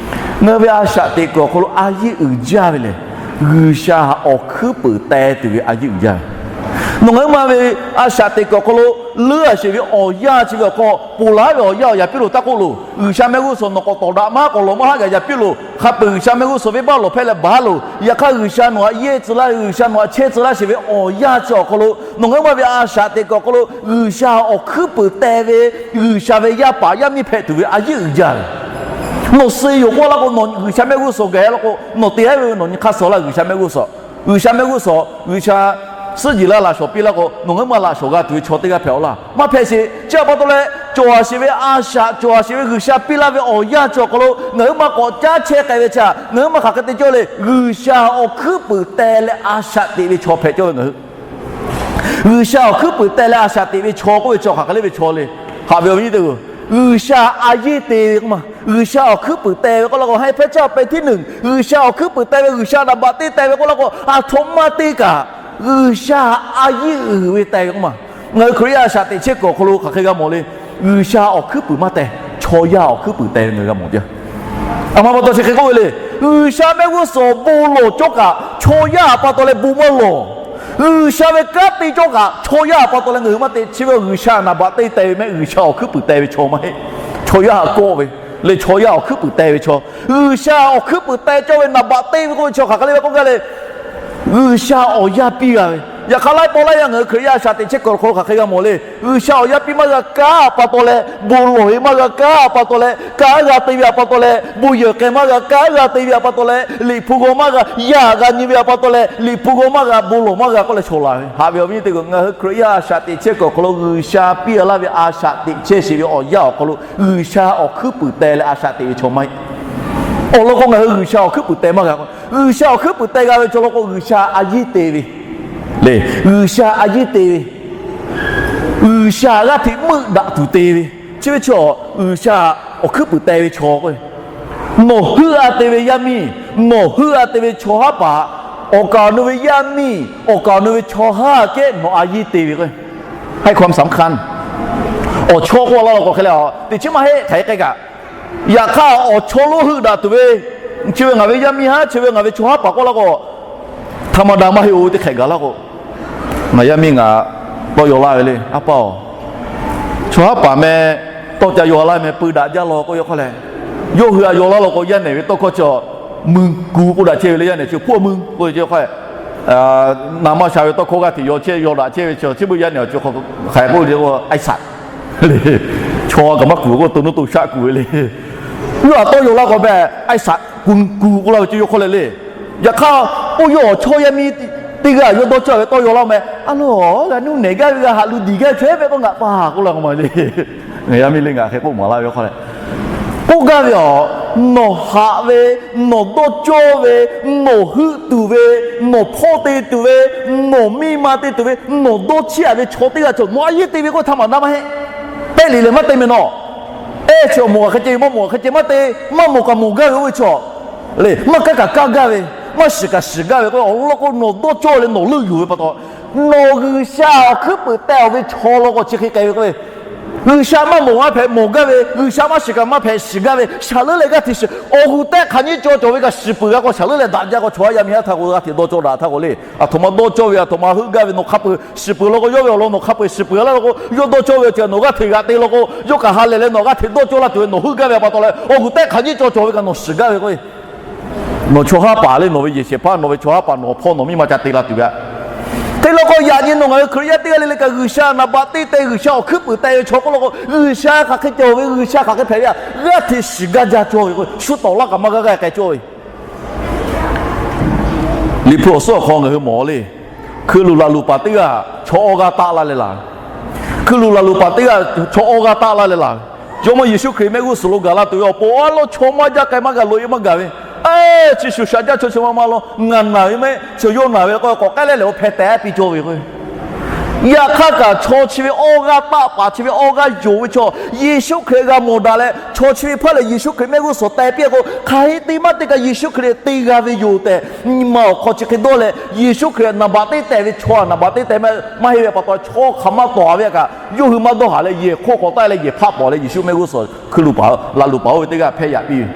ngaˬ hui ve a shaꞈ teꞈ kuiˬ awˬ hk'aw lo a yeˇ uiˍ jaˇ ve lehˬ, G'uiˬsha awˬ hkuiˉ puiˍ teh tuˬ ve a yeˇ uiˍ jaˇ ve. Nawˬ ngaˬ hui ma ve a shaꞈ teꞈ kuiˬ awˬ hk'aw lo leuˉ a sheˍ ve awˬ yanˇ chi ve awˬ hk'aw ponˬ laˬ ve awˬ yanˇ awˬ yaꞈ piˇ loˬ taˇ k'oˆ loˬ. G'uiˬsha mehˆ g'uˇ suhˍ nawˬ k'awꞈ tawˍ daꞈ maˇ k'awꞈ lawˬ maˇ haˆ gaˬ yaꞈ piˇ loˬ. Hk'a peu-eˬ G'uiˬsha mehˆ g'uˇ suhˍ venˇbaˆ lawˬ hpehˇ leh baˬ loˬ. Yaꞈ hk'aˇ G'uiˬsha nawˬ htaꞈ yehˇ tcuh laˇ ve, G'uiˬsha nawˬ htaꞈ chehˇ tcuh laˇ sheˍ ve awˬ yanˇ chi awˬ hk'aw lo nawˬ ngaˬ hui ma ve a shaꞈ teꞈ kuiˬ awˬ hk'aw lo G'uiˬsha awˬ hkuiˉ puiˍ teh ve, G'uiˬsha ve yaˇ paˍ yaˇ miˇ hpehꞈ tuˬ ve a yeˇ uiˍ jaˇ ve. Nawˬ suh yoˬ k'oˆ laˇ k'o, nawˬ G'uiˬsha mehˆ g'uˇ suhˍ gaˬ laˇ k'o, nawˬ te a ve nawˬ nyi hk'aˇ suh laˇ G'uiˬsha mehˆ g'uˇ suhˍ. G'uiˬsha mehˆ g'uˇ suhˍ, G'uiˬsha suhˉ jeˬ laˇ laꞈ shawˍ piˇ laˇ k'o, nawˬ ngaˬ hui ma laꞈ shawˍ g'a tuˬ ve chaw teˇ g'aˇ hpehꞈ-aw laˇ. Maˇ hpehꞈ sheˍ. Chi htaꞈ pa taw leh, cawˬ a sheˍ ve a shaꞈ, cawˬ a sheˍ ve G'uiˬsha piˇ laˇ ve awˬ yanˇ chi awˬ hk'aw lo ngaˬ hui ma k'awꞈ caˉ chehˇ k'ai ve chi htaꞈ ngaˬ hui ma hk'aˬ hk'e te cawˇ le. G'uiˬsha awˬ hkuiˉ puiˍ teh leh a shaꞈ teꞈ ve chaw hpehꞈ cawˇ ve ngaˬ hui. G'uiˬsha awˬ hkuiˉ puiˍ teh leh a shaꞈ teꞈ ve chaw k'oˆ ve chi hk'aˬ hk'e le ve chaw le. Haꞈ ve awˬ viˉ nyi teˇ-oˬ, G'uiˬsha a yeˇ te ve k'oˆ ma, G'uiˬsha awˬ hkuiˉ puiˍ teh ve k'oˆ laˇ k'o, Heˍbrehˇ caˇ pehˍ tiˉ nunˍ, G'uiˬsha awˬ hkuiˉ puiˍ teh ve, G'uiˬsha naˍ baꞈ teˇ teh ve k'oˆ laˇ k'o, aˬ htoꞈ ma te kaꞈ G'uiˬsha a yeˇ uiˍ ve teh ve k'oˆ ma. Ngaˬ hui Hkriꞈ yaˇ a shaꞈ teꞈ chehˇ kuiˬ awˬ hk'aw lo hk'aˬ hk'e g'a mawˬ le. G'uiˬsha awˬ hkuiˉ puiˍ maˇ teh, chaw yaˇ awˬ hkuiˉ puiˍ teh ve ngaˬ hui g'a mawˬ jaˇ. Aˬ ma pa taw chi hk'e k'oˆ ve le. G'uiˬsha mehˆ g'uˇ suhˍ bon lawˬ cawˇ kaꞈ chaw yaˇ pa taw leh bon maˇ lawˬ. G'uiˬsha ve kanˉ te cawˇ kaꞈ chaw yaˇ pa taw leh ngaˬ hui maˇ te. Chi ve G'uiˬsha naˍ baꞈ teˇ teh ve mehˆ, G'uiˬsha awˬ hkuiˉ puiˍ teh ve chaw maˇ heˆ. Chaw yaˇ kawˆ ve le, chaw yaˇ awˬ hkuiˉ puiˍ teh ve chaw. G'uiˬsha awˬ hkuiˉ puiˍ teh cawˇ ve naˍ baꞈ teˇ ve k'oˆ ve chi hk'aˬ hk'e le ve k'oˆ gaˇ le. G'uiˬsha awˬ yaˇ piˇ g'a ve. Yaꞈ hk'aˇ laiˉ pawˆ laiˉ yaˇ ngaˬ hui Hkriꞈ yaˇ a shaꞈ teꞈ chehˇ kuiˬ awˬ hk'aw lo hk'aˬ hk'e g'a mawˬ le. G'uiˬsha awˬ yaˇ piˇ maˇ g'a kaꞈ pa taw leh, bon lawˬ ve maˇ g'a kaꞈ pa taw leh, kanˉ g'a te ve pa taw leh, bon yehˬ k'ai maˇ g'a kaꞈ g'a te ve pa taw leh, Liꞈ hpu g'aw maˇ g'a, yaˇ g'a nyi ve pa taw leh, Liꞈ hpu g'aw maˇ g'a, bon lawˬ maˇ g'a k'oˆ leh chaw la ve. Haꞈ ve awˬ viˉ nyi teˇ hpaˍ, ngaˬ hui Hkriꞈ yaˇ a shaꞈ teꞈ chehˇ kuiˬ awˬ hk'aw lo G'uiˬsha piˇ laˇ ve a shaꞈ teꞈ chehˇ sheˍ ve awˬ yanˇ awˬ hk'aw lo G'uiˬsha awˬ hkuiˉ puiˍ teh leh a shaꞈ teꞈ ve chaw maˇ heˆ. Awˬ lawn k'o, ngaˬ hui G'uiˬsha awˬ hkuiˉ puiˍ teh maˇ g'a k'o, G'uiˬsha awˬ hkuiˉ puiˍ teh g'a ve chaw lawn k'o, G'uiˬsha a yeˇ te ve le. G'uiˬsha a yeˇ te ve, G'uiˬsha g'aˇ hteꞈ meuˆ daꞈ tuˬ te ve, chi ve chaw G'uiˬsha awˬ hkuiˉ puiˍ teh ve chaw k'o, nawˬ heuˆ a te ve yaˇ miˇ, nawˬ heuˆ a te ve chaw haˉ paˍ, awˬ kaˍ awˬ nu ve yaˇ miˇ, awˬ kaˍ awˬ nu ve chaw haˉ kehˉ nawˬ a yeˇ te ve k'o, ให้ความสำคัญ awˬ chawˇ k'oˆ laˇ law k'o hk'e le, teꞈ chiˉ maˇ heˆ hk'aˬ hk'e k'ai kaꞈ. Yaꞈ hk'aˇ awˬ chawˇ lonˉ heuˆ daꞈ tuˬ ve, chi ve ngaˬ ve yaˇ miˇ haˉ, chi ve ngaˬ ve chaw haˉ paˍ k'oˆ laˇ k'o, ธรรมดา maˇ heˆ-oˬ ve teˇ hk'ehꞈ gaˬ laˇ k'o, ngaˬ yaˇ miˇ ngaˬ tawˇ yaw laˇ ve le, a pa-oˬ, chaw haˉ paˍ meh tawˇ ca yaw laˇ meh, peu daꞈ jaˇ law k'oˆ ve hk'aw leh, yawˇ hui a yaw laˇ law k'o, yaˇ nehˬ ve tawˇ hkawˇ chi mui ku k'oˆ daꞈ chehˇ ve le. Yaˇ nehˬ chi hpawˇ mui k'oˆ ve chi hk'aw, na maˇ sha ve tawˇ hkawˇ g'aˇ hteꞈ yaw chehˇ, yaw daꞈ chehˇ ve chi, chi beuꞈ yaˇ nehˬ chi hk'aˬ hk'e k'oˆ ve le, ไอ้สัตว์ le. Chaw kaꞈ maˇ kuˬ k'o, to nuˇ to shaˆ kuˬ ve le. Yawˇ htaꞈ tawˇ yaw laˇ k'o meh, ไอ้สัตว์ kuˬ kuˬ k'oˆ laˇ ve chi yawˇ hk'aw leh le. Yaꞈ hk'aˇ, oˇ yawˇ awˬ chawˇ yaˇ miˇ teˇ g'aˇ yawˇ dawˇ cawˇ ve tawˇ yaw laˇ meh, a loˬ, g'a nuˇ nehˬ gaˇ ve g'a haꞈ lu diˬ gaˇ ve chaw hehˉ mehˆ k'oˆ ngaˬ pa k'oˆ laˇ k'o ma le. Ngaˬ yaˇ miˇ le, ngaˬ hk'e k'oˆ maˍ laˇ ve hk'aw leh, k'oˆ gaˇ ve aˬ, nawˬ haꞈ ve, nawˬ dawˇ cawˇ ve, nawˬ heuˆ tuˬ ve, nawˬ hpawˇ te tuˬ ve, nawˬ miˇ ma te tuˬ ve, nawˬ dawˇ chiˇ aꞈ ve chaw teˇ g'aˇ cawˬ nawˬ a yeˇ te ve k'oˆ ve htaˇ maˍ na maˇ heˆ. Pehˇ liꞈ lehˬ maˇ te meh nawˬ. Ehˉ, chi awˬ moˍ g'aꞈ hk'e ceh ve, maˇ moˍ g'aꞈ hk'e ceh maˇ te, maˇ moˍ kaꞈ moˍ gaˇ ve oˇ ve chaw le, maˇ kaˉ kaꞈ kaˇ gaˇ ve, maˇ shiˍ kaꞈ shiˍ gaˇ ve k'o, awˬ lawn k'o nawˬ dawˇ cawˇ leh nawˬ leuˆ yuˬ ve pa taw, nawˬ G'uiˬsha awˬ hkuiˉ puiˍ teh-a ve chaw law k'o chi hk'e k'ai ve k'o, G'uiˬsha maˇ mawˬ maˇ hpehꞈ mawˬ gaˇ ve, G'uiˬsha maˇ shiˍ kaꞈ maˇ hpehꞈ shiˍ gaˇ ve, shaˍ leuˉ leh g'aˇ hteꞈ shiˍ, awˬ g'uˬ tehꞈ hk'aˬ nyi cawˬ cawˬ ve kaꞈ shiˍ peuˬ g'a k'o, shaˍ leuˉ leh daꞈ jaˇ k'o, chaw haˉ yaˇ miˇ haˉ htaˇ k'o g'aˇ hteꞈ dawˇ cawˇ daꞈ htaˇ k'o le, aˬ htoꞈ ma dawˇ cawˇ ve, aˬ htoꞈ ma heuˆ gaˇ ve nawˬ hk'a peu-eˬ shiˍ peuˬ law k'o, yawˇ ve awˬ lawn nawˬ hk'a peu-eˬ shiˍ peuˬ laˇ law k'o, yawˇ dawˇ cawˇ ve awˬ ceuˬ nawˬ g'aˇ hteꞈ g'aꞈ te law k'o, yawˇ kaꞈ ha lehˬ leh nawˬ g'aˇ hteꞈ dawˇ cawˇ laˇ tuˬ ve nawˬ heuˆ gaˇ ve pa taw leh, awˬ g'uˬ tehꞈ hk'aˬ nyi cawˬ cawˬ ve kaꞈ nawˬ shiˍ gaˇ ve k'o, nawˬ chaw haˉ paˍ le, nawˬ ve yehˬ shehˍ hpaˇ, nawˬ ve chaw haˉ paˍ, nawˬ hpawˇ nawˬ miˇ ma ca te la tuˬ ve aꞈ. Te law k'o, yaꞈ nyi nawˬ ngaˬ hui Hkriꞈ yaˇ teˇ g'aˇ le le kaꞈ G'uiˬsha naˍ baꞈ te teh, G'uiˬsha awˬ hkuiˉ puiˍ teh ve chaw k'oˆ law k'o, G'uiˬsha hk'aˬ hk'e cawˬ ve, G'uiˬsha hk'aˬ hk'e hpehꞈ ve aꞈ, g'aˇ hteꞈ shiˍ gaˇ jaˇ cawˇ ve k'o, shu tawˍ laˇ kaꞈ maˇ g'aˇ g'aˇ k'ai cawˇ ve Liꞈ hpu awˬ suhˉ awˬ hk'aw ngaˬ hui mawˬ le. Hkui luˬ laˬ luˬ paˍ teˇ g'aˇ chaw awˇ g'aˇ taˆ laˇ leh laˬ ve. Hkui luˬ laˬ luˬ paˍ teˇ g'aˇ chaw awˇ g'aˇ taˆ laˇ leh laˬ ve. Jawˇmawˇ Yeˍsuˆ Hkriꞈ mehˆ g'uˇ suhˍ lo gaˬ la tuˬ ve awˬ pon, a lawˇ chaw maˇ jaˇ k'ai maˇ g'a, loꞈ e maˇ gaˬ ve, chi shuˍ shaꞈ jaˇ chaw chi ma ma law ngaˬ naˬ ve mehˆ, chaw yawˇ naˬ ve k'o, k'awꞈ k'ehˉ leh lehˬ, oˇ hpeh tehꞈ piˇ cawˇ ve k'o, Yaꞈ hk'aˇ kaꞈ chaw chi ve awˇ g'aˇ, taˆ paˍ chi ve awˇ g'aˇ yonˍ ve chaw, Yeˍsuˆ Hkriꞈ g'a mawˬ daꞈ leh, chaw chi ve hpaˇ lehˬ Yeˍsuˆ Hkriꞈ mehˆ g'uˇ suhˍ teh piˇ k'o, hk'aˬ hk'e te maˇ te kaꞈ Yeˍsuˆ Hkriꞈ te g'a ve yoˬ tehꞈ, nyi ma awˬ hk'aw chi hk'e dawˇ leh, Yeˍsuˆ Hkriꞈ naˍ baꞈ teˇ teh ve chaw, naˍ baꞈ teˇ teh maˇ heˆ ve pa taw, chaw hk'aˬ maˇ tawˍ ve kaꞈ, yawˇ hui maˇ dawˇ haˍ leh, yehˬ hk'oˆ k'awꞈ taˆ leh yehˬ hpaˆ pawˍ leh Yeˍsuˆ mehˆ g'uˇ suhˍ hkui luˬ paˍ, laˬ luˬ paˍ oˇ ve teˇ g'aˇ hpehˇ yaꞈ piˇ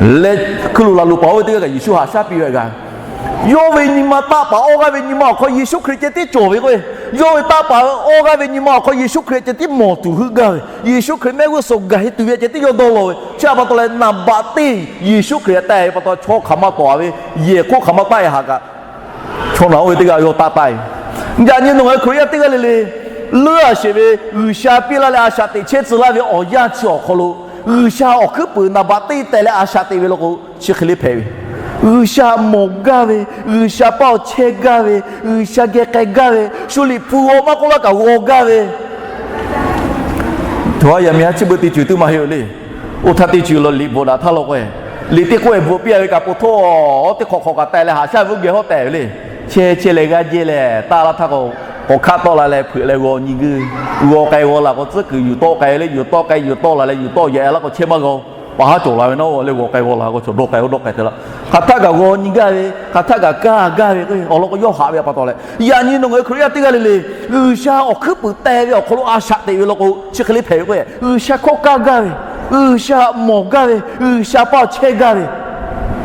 ve leh, hkui luˬ laˬ luˬ paˍ oˇ ve teˇ g'aˇ kaꞈ Yeˍsuˆ haꞈ shaˉ piˇ ve g'a ve. Yawˇ ve nyi ma, taˆ paˍ awˇ g'aˇ ve nyi ma awˬ hk'aw Yeˍsuˆ Hkriꞈ ceh tiˉ cawˬ ve k'o, yawˇ ve taˆ paˍ awˇ g'aˇ ve nyi ma awˬ hk'aw Yeˍsuˆ Hkriꞈ ceh tiˉ mawˬ tuˬ heuˆ gaˇ ve, Yeˍsuˆ Hkriꞈ mehˆ g'uˇ suhˍ gaˬ heˆ tuˬ ve ceh tiˉ yawˇ dawˇ law ve. Chi htaꞈ pa taw leh, naˍ baꞈ teˇ Yeˍsuˆ Hkriꞈ teh ve pa taw, chaw hk'aˬ maˇ tawˍ ve, yehˬ hk'oˆ hk'aˬ maˇ taˆ e haꞈ kaꞈ, chaw naˬ oˇ ve teˇ g'aˇ yawˇ taˆ taˆ e. Yaꞈ nyi nawˬ ngaˬ hui Hkriꞈ yaˇ teˇ g'aˇ le le, leuˉ a sheˍ ve G'uiˬsha piˇ laˇ leh a shaꞈ teꞈ chehˇ tcuh laˇ ve awˬ yanˇ chi awˬ hk'aw lo, G'uiˬsha awˬ hkuiˉ puiˍ naˍ baꞈ teˇ teh leh a shaꞈ teꞈ ve law k'o, chi hk'e le hpehꞈ ve. G'uiˬsha mawˬ gaˇ ve, G'uiˬsha paˇ awˬ chehˇ gaˇ ve, G'uiˬsha geh k'ai gaˇ ve, shu liꞈ hpu g'aw maˇ k'oˆ laˇ kaꞈ g'aw gaˇ ve, yaꞈ miˇ ha chi beuꞈ teˇ ceuˬ tuˬ maˇ heˆ le. Oˇ htaˇ teˇ ceuˬ lo liꞈ bvuhꞈ daꞈ htaˇ law k'o, liꞈ teˇ k'oˆ e bvuhꞈ piˇ a ve kaꞈ po htawˇ, teˇ hk'awꞈ hk'awꞈ kaꞈ teh leh haꞈ shaˉ vuiˇ geh hawˉ teh ve le. Chehˇ chehˇ leh g'aˇ jehˇ leh taˇ laˇ htaˇ k'o, k'awꞈ hkaˆ tawˆ la leh hpeuꞈ leh g'aw nyi guiˇ. G'aw k'ai g'aw la k'o, tcuhˉ kuiˬ yuˬ tawˆ k'ai le, yuˬ tawˆ k'ai yuˬ tawˆ la leh yuˬ tawˆ yaꞈ e laˇ k'o, chehˇ maˇ g'a-o. Paˍ haˉ cawˬ la ve naˉ le, g'aw k'ai g'aw la k'o, chaw dawˇ k'ai dawˇ k'ai te la. Hk'aˬ htaˆ kaꞈ g'aw nyi gaˇ ve, hk'aˬ htaˆ kaꞈ kaˇ gaˇ ve k'o, awˬ lawn k'o yawˇ haꞈ ve pa taw leh, yaꞈ nyi nawˬ ngaˬ hui Hkriꞈ yaˇ teˇ g'aˇ le le, G'uiˬsha awˬ hkuiˉ puiˍ teh ve awˬ hk'aw lo a shaꞈ teꞈ ve law k'o, chi hk'e le hpehꞈ ve k'o, G'uiˬsha hkawˇ kaˇ gaˇ ve, G'uiˬsha mawˬ gaˇ ve, G'uiˬsha paˇ chehˇ gaˇ ve,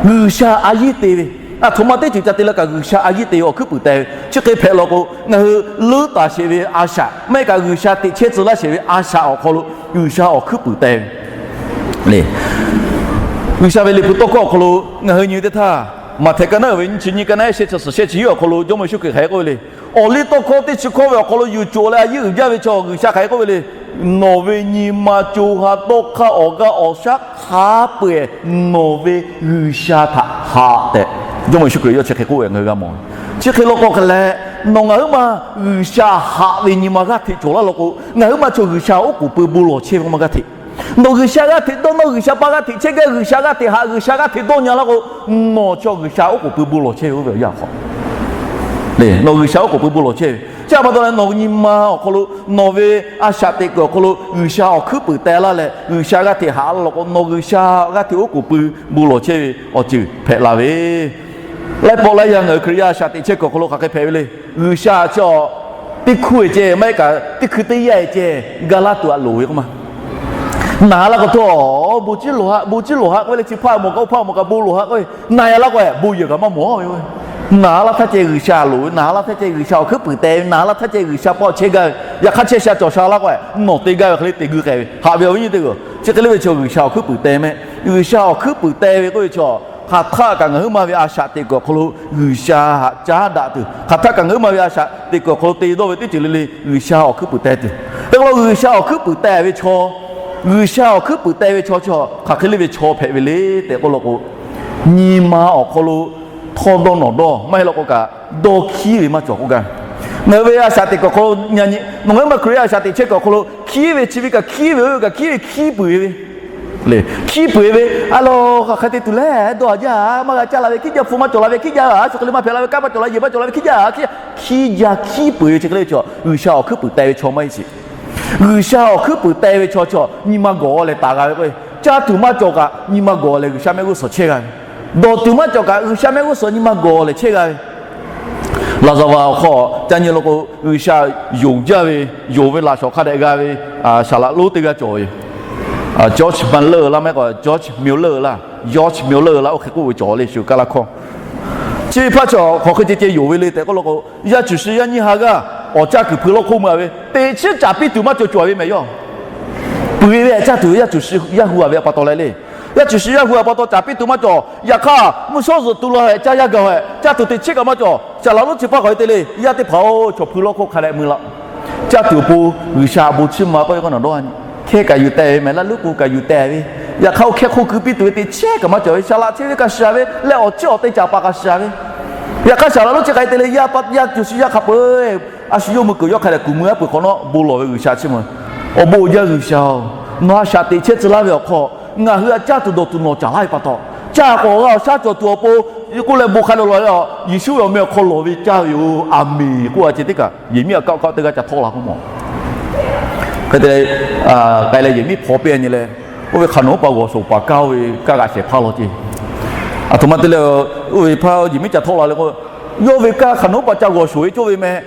G'uiˬsha a yiˇ te ve, aˬ htoꞈ ma teˇ ceuˬ ca te leh kaꞈ G'uiˬsha a yiˇ te ve awˬ hkuiˉ puiˍ teh ve, chi hk'e hpehꞈ law k'o, ngaˬ hui leuˉ taˍ sheˍ ve a shaꞈ maˇ heˆ kaꞈ G'uiˬsha teꞈ chehˇ tcuh laˇ sheˍ ve a shaꞈ awˬ hk'aw lo G'uiˬsha awˬ hkuiˉ puiˍ teh ve le. G'uiˬsha ve liꞈ hpu tawˇ hkawˇ awˬ hk'aw lo ngaˬ hui nyi teˇ htaˇ, Maꞈhtehˍ ka naˉ uiˍ ve nyiˇ chi nyiˇ, ka naˉ ehˉ shehˆ chi suhˍ shehˆ chi hiˉ awˬ hk'aw lo Jawˇmawˇ Yeˍsuˆ Hkriꞈ hk'aˬ hk'e k'oˆ ve le. Awˬ liˇ tawˇ hkawˇ teˇ chi hkawˇ ve awˬ hk'aw lo yuˬ cawˬ leh a yiˇ uiˍ jaˇ ve chaw G'uiˬsha hk'aˬ hk'e k'oˆ ve le. Nawˬ ve nyi ma, co ha, tawˇ hk'aˇ, awˬ g'aˇ awˬ shaˉ hk'a peu-eˬ nawˬ ve G'uiˬsha htaꞈ haꞈ tehꞈ, Jawˇmawˇ Yeˍsuˆ Hkriꞈ yawˇ chi hk'e k'oˆ ve ngaˬ hui g'a mawˬ. Chi hk'e law k'o hk'e leh, nawˬ ngaˬ huiˉ ma G'uiˬsha haꞈ ve nyi ma g'aˇ hteꞈ cawˬ laˇ law k'o, ngaˬ huiˉ ma chaw G'uiˬsha oˉ k'oˍ pui bon lawˬ chehˇ ve k'oˆ ma g'aˇ hteꞈ. Nawˬ G'uiˬsha g'aˇ hteꞈ dawˇ, nawˬ G'uiˬsha paˇ g'aˇ hteꞈ chehˇ gaˇ, G'uiˬsha g'aˇ hteꞈ haꞈ, G'uiˬsha g'aˇ hteꞈ dawˇ nyi laˇ k'o, nawˬ chaw G'uiˬsha oˉ k'oˍ pui bon lawˬ chehˇ ve k'oˆ ve awˬ yanˇ hk'aw le. Nawˬ G'uiˬsha oˉ k'oˍ pui bon lawˬ chehˇ ve chi htaꞈ pa taw leh, nawˬ nyi ma awˬ hk'aw lo, nawˬ ve a shaꞈ teꞈ kuiˬ awˬ hk'aw lo G'uiˬsha awˬ hkuiˉ puiˍ teh laˇ leh G'uiˬsha g'aˇ hteꞈ haꞈ law k'o, nawˬ G'uiˬsha g'aˇ hteꞈ oˉ k'oˍ pui bon lawˬ chehˇ ve awˬ ceuˬ hpehꞈ la ve Laiˉ pawˆ laiˉ yaˇ ngaˬ hui Hkriꞈ yaˇ a shaꞈ teꞈ chehˇ kuiˬ awˬ hk'aw lo hk'aˬ hk'e hpehꞈ ve le. G'uiˬsha chi teˇ hkuˇ e ceh maˇ heˆ kaꞈ teˇ hkui teˇ yanˇ e ceh ga laˇ tuˬ aꞈ loˍ ve k'oˆ ma. Naˍ laˇ k'o htawˇ, bon ciˉ lawˬ haˆ, bon ciˉ lawˬ haˆ k'oˆ ve le. Chi hpaˇ mawˬ kaꞈ oˇ hpaˇ mawˬ kaꞈ bon lawˬ haˆ k'oˆ ve, naˍ laˇ k'o e bon yehˬ kaꞈ maˇ mawˬ ve. Naˍ laˇ htaˇ ceh G'uiˬsha loˍ ve, naˍ laˇ htaˇ ceh G'uiˬsha awˬ hkuiˉ puiˍ teh ve, naˍ laˇ htaˇ ceh G'uiˬsha paˇ chehˇ gaˇ ve. Yaꞈ hk'aˇ chehˇ sha cawˬ sha laˇ k'o e, nawˬ te gaˇ ve hk'e le te guˇ k'ai ve. Haꞈ ve awˬ viˉ nyi teˇ g'aˇ, chi hk'e le ve chaw G'uiˬsha awˬ hkuiˉ puiˍ teh mehˆ. G'uiˬsha awˬ hkuiˉ puiˍ teh ve k'oˆ ve chaw, hk'aˬ htaˆ kaꞈ ngaˬ huiˉ ma ve a shaꞈ teꞈ kuiˬ awˬ hk'aw lo G'uiˬsha haꞈ caˉ daꞈ tuˬ, hk'aˬ htaˆ kaꞈ ngaˬ huiˉ ma ve a shaꞈ teꞈ kuiˬ awˬ hk'aw lo te dawˇ ve teˇ ceuˬ le le G'uiˬsha awˬ hkuiˉ puiˍ teh tuˬ. Hk'e k'o G'uiˬsha awˬ hkuiˉ puiˍ teh ve chaw, G'uiˬsha awˬ hkuiˉ puiˍ teh ve chaw chi hk'aˬ hk'e le ve chaw hpehꞈ ve le tehꞈ k'oˆ law k'o, nyi ma awˬ hk'aw lo htawˇ dawˇ nawˬ dawˇ maˇ heˆ law k'o kaꞈ, dawˇ hkiˉ ve maˇ cawˬ k'oˆ gaˇ. Ngaˬ hui ve a shaꞈ teꞈ kuiˬ awˬ hk'aw lo nawˬ ngaˬ huiˉ ma Hkriꞈ yaˇ a shaꞈ teꞈ chehˇ kuiˬ awˬ hk'aw lo hkiˉ ve chi ve kaꞈ hkiˉ ve, oˇ ve kaꞈ hkiˉ ve, hkiˉ puiˍ ve le. Hkiˉ puiˍ ve, a law hk'aˬ hk'e te tuˬ le, dawˇ a jaˇ, maˇ g'a caˇ la ve, hkiˉ jaˇ, hpu maˇ cawˬ la ve, hkiˉ jaˇ, a shu hk'e le maˇ hpehꞈ la ve, kanˉ maˇ cawˬ la, yehˬ maˇ cawˬ la ve, hkiˉ jaˇ, hkiˉ jaˇ, hkiˉ puiˍ ve chi hk'e le ve chaw, G'uiˬsha awˬ hkuiˉ puiˍ teh ve chaw maˇ heˆ sheˍ. G'uiˬsha awˬ hkuiˉ puiˍ teh ve chaw chi nyi ma gawˬ leh taˍ g'a ve k'o, caˇ tuˬ maˇ cawˬ kaꞈ nyi ma gawˬ leh G'uiˬsha mehˆ g'uˇ suhˍ chehˇ g'a ve, dawˬ tuˬ maˇ cawˬ kaꞈ G'uiˬsha mehˆ g'uˇ suhˍ nyi ma gawˬ leh chehˇ g'a ve. Laˍzaˍvaˍ awˬ hk'aw caˇ nyi law k'o, G'uiˬsha yonˍ jaˇ ve, yonˍ ve laꞈ shawˍ hk'a dehꞈ g'a ve saˍ laꞈ lonˉ teˇ g'aˇ cawˬ ve yoˬ. George Muller laˇ maˇ heˆ k'o George Muller laˇ, George Muller laˇ, oˇ hk'e k'oˆ ve cawˬ le, shu kaˇ laˇ hkawˇ. Chi hpaˇ chaw hk'aˬ hk'e ceh ceh yonˍ ve le tehꞈ k'oˆ law k'o, yaˇ cuˬ shi yaˇ nyiˇ ha g'aˇ awˬ caˇ kuiˬ hpui lawˇ hk'oˆ meuˇ a ve, teꞈ chiˉ caˍ piˇ tuˬ maˇ cawˬ cawˬ ve mehˍ yoˬ. Peuˬ ve caˇ tuˬ yaˇ cuˬ shi yaˇ hu a ve pa taw leh le. Yaˇ cuˬ shi yaˇ hu a pa taw caˍ piˇ tuˬ maˇ cawˬ. Yaꞈ hk'aˇ mvuhˇ shawˉ zuhꞈ tu la heh caˇ yaˇ gaˬ heh, caˇ tuˬ teꞈ chiˉ kaꞈ maˇ cawˬ. Saˍ laꞈ lonˉ chi hpaˇ hk'aˬ hk'e te le, yaˇ teˇ hpaˍ-oˬ, chaw hpui lawˇ hk'oˆ hk'a dehꞈ mui laꞈ. Caˇ tuˬ awˬ pon G'uiˬsha bon chiˇ ma k'oˆ ve k'o nawˬ dawˇ a nyi. Hkehˇ kaꞈ yuˬ teh ve mehˍ laˇ, luˉ k'oˍ kaꞈ yuˬ teh ve. Yaꞈ hk'aˇ oˇ hkehˇ hk'oˆ keu piˇ tuˬ ve teꞈ chiˉ kaꞈ maˇ cawˬ ve, saˍ laꞈ chi ve kaꞈ shiˍ ve leh awˬ chiˇ awˬ te caˍ paˍ kaꞈ shiˍ ve. Yaꞈ hk'aˇ saˍ laꞈ lonˉ chi hk'aˬ hk'e te le, yaˇ pa yaˇ cuˬ shi yaˇ hk'a peu-eˬ a shu yawˇ mui kuiˬ yawˇ hk'a dehꞈ kuˬ mui aˉ peuˬ hk'awꞈ nawˉ bon lawˬ ve G'uiˬsha chiˇ mvuh. Awˬ bon uiˍ jaˇ G'uiˬsha-oˬ, nawˬ a shaꞈ teꞈ chehˇ tcuh laˇ ve awˬ hk'aw, ngaˬ hui a caˇ tuˬ dawˬ tuˬ nawˬ caˍ laˇ ve pa taw, Caˇ k'awꞈ g'a awˬ shaˉ cawˬ tuˬ awˬ pon k'oˆ leh bon hk'a dawˇ law leh, Yeˍsuˆ ve awˬ meh awˬ hk'aw lawˬ ve caˇ ve yoˬ. Aˍmenˍ k'oˆ a ceh teˇ kaꞈ yehˬ miˉ aꞈ kaˆ kaˆ teˇ g'aˇ ca htawˆ la k'oˆ mawˬ. Hk'e te leh, k'ai leh yehˬ miˉ hpaw piˇ a nyi leh, oˇ ve hk'aˬ nawˉ paˆ g'awˬ shoˍ paˍ kaˇ oˇ ve kaˇ g'aꞈ shehˍ hpaˇ law ceˇ. Aˬ htoꞈ ma te leh, oˇ ve hpaˇ yehˬ miˉ ca htawˆ la leh k'o, yawˇ ve kaˇ hk'aˬ nawˉ paˆ ca g'awˬ shoˍ ve cawˇ ve meh,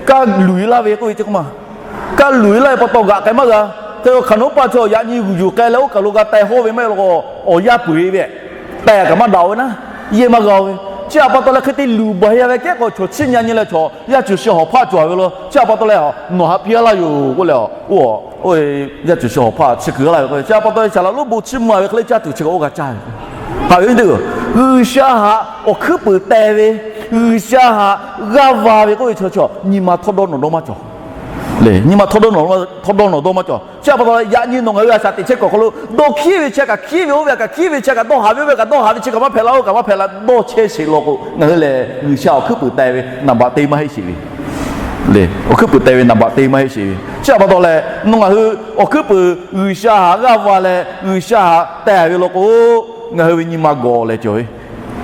kaˇ luˬ e laˇ ve k'oˆ ve ceˇ k'oˆ ma. Kaˇ luˬ e laˇ ve pa taw g'aꞈ k'ai maˇ g'a. Hk'e k'o hk'aˬ nawˉ paˆ chaw yaꞈ nyi yuˬ yuˬ k'ai leh oˇ kaˬ lo g'a teh hawˇ ve maˇ heˆ law k'o, awˬ yanˇ peuˬ e ve teh kaꞈ maˇ daꞈ ve naˉ, yehˇ maˇ g'a ve. Chi htaꞈ pa taw leh hk'e te luˬ baˬ e a ve kehˉ k'o, chaw chiˇ nyi a nyi leh chaw yaˇ cuˬ shi hawˍ hpaˆ cawˬ ve lo. Chi htaꞈ pa taw leh nawˬ haꞈ piˇ a laˇ yoˬ k'oˆ leh, oˇ yaˇ cuˬ shi hawˍ hpaˆ chi kuiˬ g'a laˇ ve k'o, chi htaꞈ pa taw leh saˍ laꞈ lonˉ bon chiˇ mvuh a ve hk'e leh caˇ tuˬ chi kaꞈ oˇ g'a caˇ ve. Haꞈ ve teˇ, G'uiˬsha htaꞈ awˬ hkuiˉ puiˍ teh ve, G'uiˬsha htaꞈ g'aˇ va ve k'oˆ ve chaw, nyi ma htawˇ dawˇ nawˬ dawˇ maˇ cawˬ. Nyi ma htawˇ dawˇ nawˬ dawˇ maˇ cawˬ. Chi htaꞈ pa taw leh yaꞈ nyi nawˬ ngaˬ hui a shaꞈ teꞈ chehˇ kuiˬ awˬ hk'aw lo dawˇ hkiˉ ve chi kaꞈ hkiˉ ve, oˇ ve kaꞈ hkiˉ ve chi kaꞈ, dawˇ haꞈ ve, oˇ ve kaꞈ dawˇ haꞈ ve chi kaꞈ maˇ hpehꞈ la, oˇ kaꞈ maˇ hpehꞈ la, dawˇ chehˇ sheˍ law k'o, ngaˬ hui lehˬ G'uiˬsha awˬ hkuiˉ puiˍ teh ve naˍ baꞈ te maˇ heˆ sheˍ ve. Awˬ hkuiˉ puiˍ teh ve naˍ baꞈ te maˇ heˆ sheˍ ve. Chi htaꞈ pa taw leh nawˬ ngaˬ hui awˬ hkuiˉ puiˍ G'uiˬsha htaꞈ g'aˇ va leh G'uiˬsha htaꞈ teh ve law k'o, ngaˬ hui ve nyi ma gawˬ leh cawˬ ve.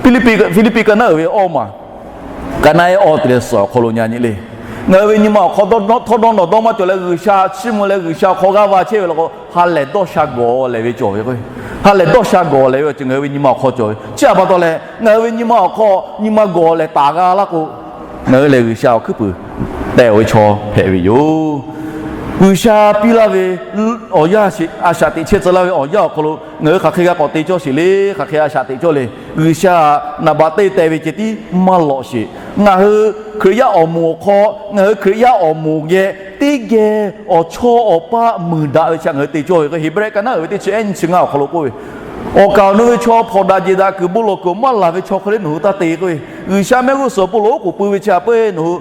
Hpiˇliˇpiˆ ka naˉ uiˍ ve awˇ maˬ, ka naˉ eˉ awˇ te leh suhˍ awˬ hk'aw lo nyi nyi le. Ngaˬ hui ve nyi ma awˬ hk'aw htawˇ dawˇ nawˬ dawˇ maˇ cawˬ leh G'uiˬsha chiˇ mvuh leh G'uiˬsha awˬ hk'aw g'aˇ va chehˇ ve law k'o, ha lehˬ dawˇ sha gawˬ lehˬ ve cawˬ ve k'o, ha lehˬ dawˇ sha gawˬ lehˬ ve awˬ ceuˬ ngaˬ hui ve nyi ma awˬ hk'aw cawˬ ve. Chi htaꞈ pa taw leh ngaˬ hui ve nyi ma awˬ hk'aw nyi ma gawˬ lehˬ taˍ g'a laˇ k'o, ngaˬ hui lehˬ G'uiˬsha awˬ hkuiˉ puiˍ teh ve chaw hpehꞈ ve yoˬ. G'uiˬsha piˇ laˇ ve awˬ yanˇ, a shaꞈ teꞈ chehˇ tcuh laˇ ve awˬ yanˇ awˬ hk'aw lo ngaˬ hui hk'aˬ hk'e g'a k'awꞈ te cawˇ sheˍ le, hk'aˬ hk'e a shaꞈ teꞈ cawˇ le. G'uiˬsha naˍ baꞈ te teh ve ceh tiˉ maˇ lawꞈ sheˍ. Ngaˬ hui Hkriꞈ yaˇ awˬ moˍ awˬ hk'aw, ngaˬ hui Hkriꞈ yaˇ awˬ moˍ geh teˇ geh awˬ chawˇ awˬ paˆ muiˬ daꞈ ve chi ngaˬ hui te cawˇ ve k'o, Heˍbrehˇ ka naˉ uiˍ ve teˇ chi ehˉ nyi chi ngaˇ awˬ hk'aw lo k'oˆ ve, awˬ kaˍ awˬ nu ve chaw hpawnˬ daꞈ jeˬ daꞈ kuiˬ bon lawˬ kuiˬ maˇ laˬ ve chaw hk'e le nawˬ hui taˇ te k'oˆ ve, G'uiˬsha mehˆ g'uˇ suhˍ bon lawˬ oˉ k'oˍ pui ve chi htaꞈ peu-eˬ nawˬ hui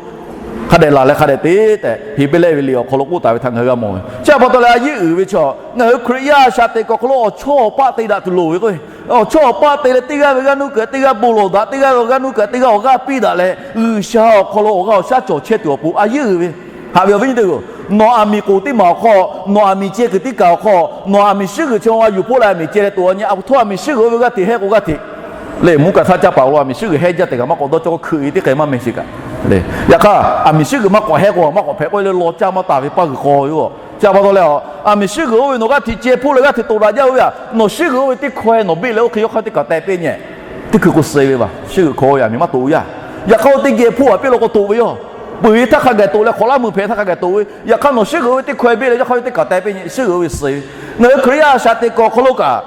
hk'a dehꞈ laˬ leh hk'a dehꞈ te tehꞈ Heˍbrehˇ ve liꞈ awˬ hk'aw lo k'oˆ taˍ ve htaꞈ ngaˬ hui g'a mawˬ ve. Chi htaꞈ pa taw leh a yeˇ uiˍ ve chaw ngaˬ hui Hkriꞈ yaˇ a shaꞈ teꞈ kuiˬ awˬ hk'aw lo awˬ chawˇ awˬ paˆ te daꞈ tuˬ loˍ ve k'o, awˬ chawˇ awˬ paˆ te leh teˇ g'aˇ ve g'aˇ nuˇ kuiˬ teˇ g'aˇ bon lawˬ daꞈ, teˇ g'aˇ ve g'aˇ nuˇ kuiˬ teˇ g'aˇ awˬ g'aˇ piˇ daꞈ leh, G'uiˬsha awˬ hk'aw lo awˬ g'aˇ awˬ shaˉ cawˬ chehˇ tuˬ awˬ pon a yeˇ uiˍ ve. Haꞈ ve awˬ viˉ nyi teˇ-oˬ, nawˬ aˬ miˍ k'oˍ teˇ maˬ awˬ hk'aw, nawˬ aˬ miˍ chi kuiˬ teˇ kaˬ awˬ hk'aw, nawˬ aˬ miˍ shiˉ g'uiˬ chi ma yuˬ hpoˆ leh aˬ miˍ ceh leh toꞈ a nyi, a pu htaˇ aˬ miˍ shiˉ g'uiˬ oˇ ve g'aˇ hteꞈ hehˆ k'o g'aˇ hteꞈ le, mvuhˇ kaꞈ htaˇ caˇ paˍ lo aˬ miˍ shiˉ g'uiˬ hehˆ jaˇ tehꞈ kaꞈ maˇ k'awꞈ dawˇ cawˇ hkui-e teˇ hk'e maˇ meh sheˍ kaꞈ le. Yaꞈ hk'aˇ aˬ miˍ shiˉ g'uiˬ maˇ k'awꞈ hehˆ k'o maˇ k'awꞈ hpehꞈ k'oˆ leh law caˇ maˇ taˍ ve paˇ g'uiˬ k'aw yoˬ. Chi htaꞈ pa taw leh, aˬ miˍ shiˉ g'uiˬ oˇ ve nawˬ g'aˇ hteꞈ ceh hpoˆ leh g'aˇ hteꞈ toꞈ daꞈ jaˇ oˇ ve aꞈ, nawˬ shiˉ g'uiˬ oˇ ve teˇ hkaweh nawˬ beˆ leh oˇ hk'e yawˇ hk'aˇ teˇ kaˬ teh piˇ nyi. Teˇ hkui k'o suh ve vaˬ, shiˉ g'uiˬ hkaweh aˬ miˍ maˇ toꞈ yaˇ. Yaꞈ hk'aˇ oˇ teˇ geh hpoˆ aꞈ piˇ law k'o toꞈ ve yoˬ. Peuˬ ve htaˇ hk'a gaˬ toꞈ leh hk'awꞈ laˇ meuˬ hpehꞈ htaˇ hk'a gaˬ toꞈ ve. Yaꞈ hk'aˇ nawˬ shiˉ g'uiˬ oˇ ve teˇ hkaweh beˆ leh yawˇ hk'aˇ ve teˇ kaˬ teh piˇ nyi, shiˉ g'uiˬ oˇ ve suh ve. Ngaˬ hui Hkriꞈ yaˇ a shaꞈ teꞈ kuiˬ awˬ hk'aw lo kaꞈ,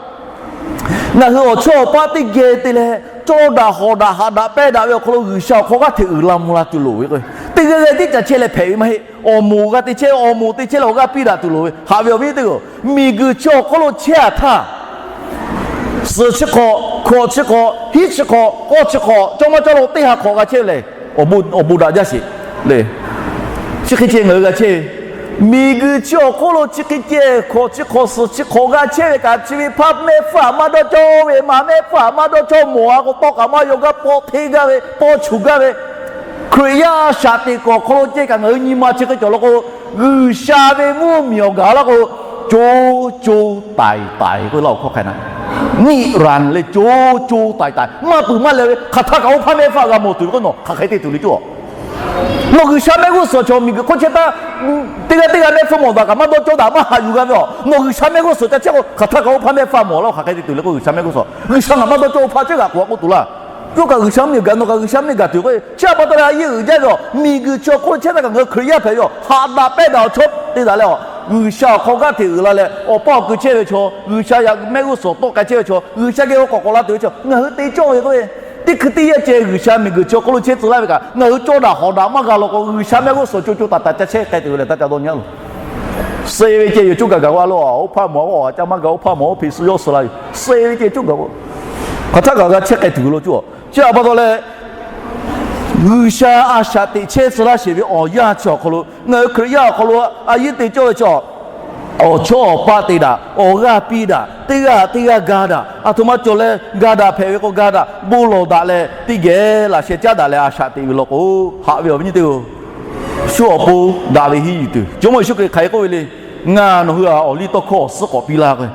ngaˬ hui awˬ chawˇ awˬ paˆ teˇ geh te leh cawˇ daꞈ hawˍ daꞈ haꞈ daꞈ pehnˇ daꞈ ve awˬ hk'aw lo G'uiˬsha awˬ hk'aw g'aˇ hteꞈ uiˍ la mvuh la tuˬ loˍ ve k'o, teˇ g'aˇ g'aˇ tiˉ ca chehˇ leh hpehꞈ ve maˇ heˆ. Awˬ moˍ g'a te chehˇ, awˬ moˍ te chehˇ leh awˬ g'aˇ piˇ daꞈ tuˬ loˍ ve. Haꞈ ve awˬ viˉ teˇ-oˬ, miˬguiˬ chi awˬ hk'aw lo chehˇ a htaˇ, suhˍ chi hk'awꞈ, hkawꞈ chi hk'awꞈ, hiˉ chi hk'awꞈ, k'awˇ chi hk'awꞈ, cawˇ maˇ cawˇ lo teˇ ha hk'awꞈ g'a chehˇ ve lehˬ, awˬ bon daꞈ jaˇ sheˍ le. Chi hk'e ceh ngaˬ hui g'a chehˇ ve, miˬguiˬ chi awˬ hk'oˆ lo chi hk'e ceh hkawꞈ chi hk'awꞈ suhˍ chi hk'awꞈ g'a chehˇ ve kaꞈ, chi ve hpaˇ mehˆ hpfuhˇ htaꞈ maˇ dawˇ cawˇ ve, maꞈ mehˆ hpfuhˇ htaꞈ maˇ dawˇ cawˇ, mawˬ a k'o tawˇ kaꞈ maˇ yaw gaˇ, pawˆ hteˇ gaˇ ve, pawˇ chuˬ gaˇ ve, Hkriꞈ yaˇ a shaꞈ teꞈ kuiˬ awˬ hk'aw lo cehˇ kaꞈ ngaˬ hui nyi ma chi hk'e cawˬ law k'o, G'uiˬsha ve mvuhˇ miˬ awˬ gaˬ laˇ k'o, co co taiˍ taiˍ k'oˆ laˇ awˬ hkawˇ hk'a na, nyiˆ ranˍ leh co co taiˍ taiˍ maˇ peuˬ maˇ leh ve hk'aˬ htaˇ kaꞈ oˇ hpaˇ mehˆ hpfuhˇ g'a mawˬ tuˬ ve k'o, nawˬ hk'aˬ hk'e te tuˬ le cawˇ. Nawˬ G'uiˬsha mehˆ g'uˇ suhˍ chaw miˬguiˬ hk'oˆ chehˇ htaˇ, teˇ g'aˇ teˇ g'aˇ mehˆ hpfuhˇ mawˬ daꞈ kaꞈ maˇ dawˇ cawˇ daꞈ maˇ haꞈ yuˬ g'a ve a. Nawˬ G'uiˬsha mehˆ g'uˇ suhˍ ca chehˇ k'o, hk'aˬ htaˇ kaꞈ oˇ hpaˇ mehˆ hpfuhˇ mawˬ laˇ, hk'aˬ hk'e te tuˬ le k'o, G'uiˬsha mehˆ g'uˇ suhˍ, G'uiˬsha ngaˬ maˇ dawˇ cawˇ, oˇ hpaˇ ceuˬ g'aꞈ k'oˍ a k'oˆ tuˬ laˇ. Yawˇ kaꞈ G'uiˬsha mvuhˇ miˬ gaˬ, nawˬ kaꞈ G'uiˬsha mvuhˇ miˬ gaˬ tuˬ k'o, chi htaꞈ pa taw leh a yeˇ uiˍ jaˇ ve a, miˬguiˬ chi awˬ hk'oˆ lo chehˇ htaˇ kaꞈ ngaˬ hui Hkriꞈ yaˇ hpehꞈ ve a, haꞈ daꞈ pehnˇ daꞈ awˬ chawˇ te daꞈ leh a, G'uiˬsha awˬ hk'aw g'aˇ hteꞈ uiˍ la leh awˬ paˇ awˬ kui chehˇ ve chaw, G'uiˬsha yaꞈ mehˆ g'uˇ suhˍ tawˆ k'ai chehˇ ve chaw, G'uiˬsha geh g'aw k'awꞈ k'awꞈ la tuˬ ve chaw, ngaˬ hui te cawˇ ve k'o, teˇ hkui teˇ yanˇ ceh G'uiˬsha miˬguiˬ chi awˬ hk'oˆ lo chehˇ tcuh laˇ ve kaꞈ, ngaˬ hui cawˇ daꞈ hawˍ daꞈ maˇ g'a law k'o, G'uiˬsha mehˆ g'uˇ suhˍ co co taiˍ taiˍ ca chehˇ k'ai tuˬ ve leh taˇ ca dawˇ nyi a loˬ. Suh ve ceh yoˬ, coˇ gaˬ gaˬ k'o a loˬ, oˇ hpaˇ mawˬ a k'o a ca maˇ gaˬ, oˇ hpaˇ mawˬ oˇ hpeꞈ suh yawˇ suh la yoˬ. Suh ve ceh coˇ gaˬ k'o, hk'aˬ htaˇ kaꞈ g'a chehˇ k'ai tuˬ ve lo cawˇ. Chi htaꞈ pa taw leh, G'uiˬsha a shaꞈ teꞈ chehˇ tcuh laˇ sheˍ ve awˬ yanˇ chi awˬ hk'aw lo ngaˬ hui Hkriꞈ yaˇ awˬ hk'aw lo a yeˇ te cawˇ ve chaw, awˬ chawˇ awˬ paˆ te daꞈ, awˬ g'aˇ piˇ daꞈ, teˇ g'aˇ teˇ g'aˇ ga daꞈ, aˬ htoꞈ ma cawˬ leh ga daꞈ hpehꞈ ve k'o ga daꞈ, bon lawˬ daꞈ leh teˇ geh laꞈ sheh caˉ daꞈ leh a shaꞈ teꞈ ve law k'o, haꞈ ve awˬ viˉ nyi teˇ-oˬ, shu awˬ pon daꞈ ve hiˉ yuˬ tuˬ, Jawˇmawˇ Yeˍsuˆ Hkriꞈ hk'aˬ hk'e k'oˆ ve le. Ngaˬ nawˬ hui htaꞈ awˬ liˇ tawˇ hkawˇ awˬ suhˉ k'awꞈ piˇ laˇ k'o,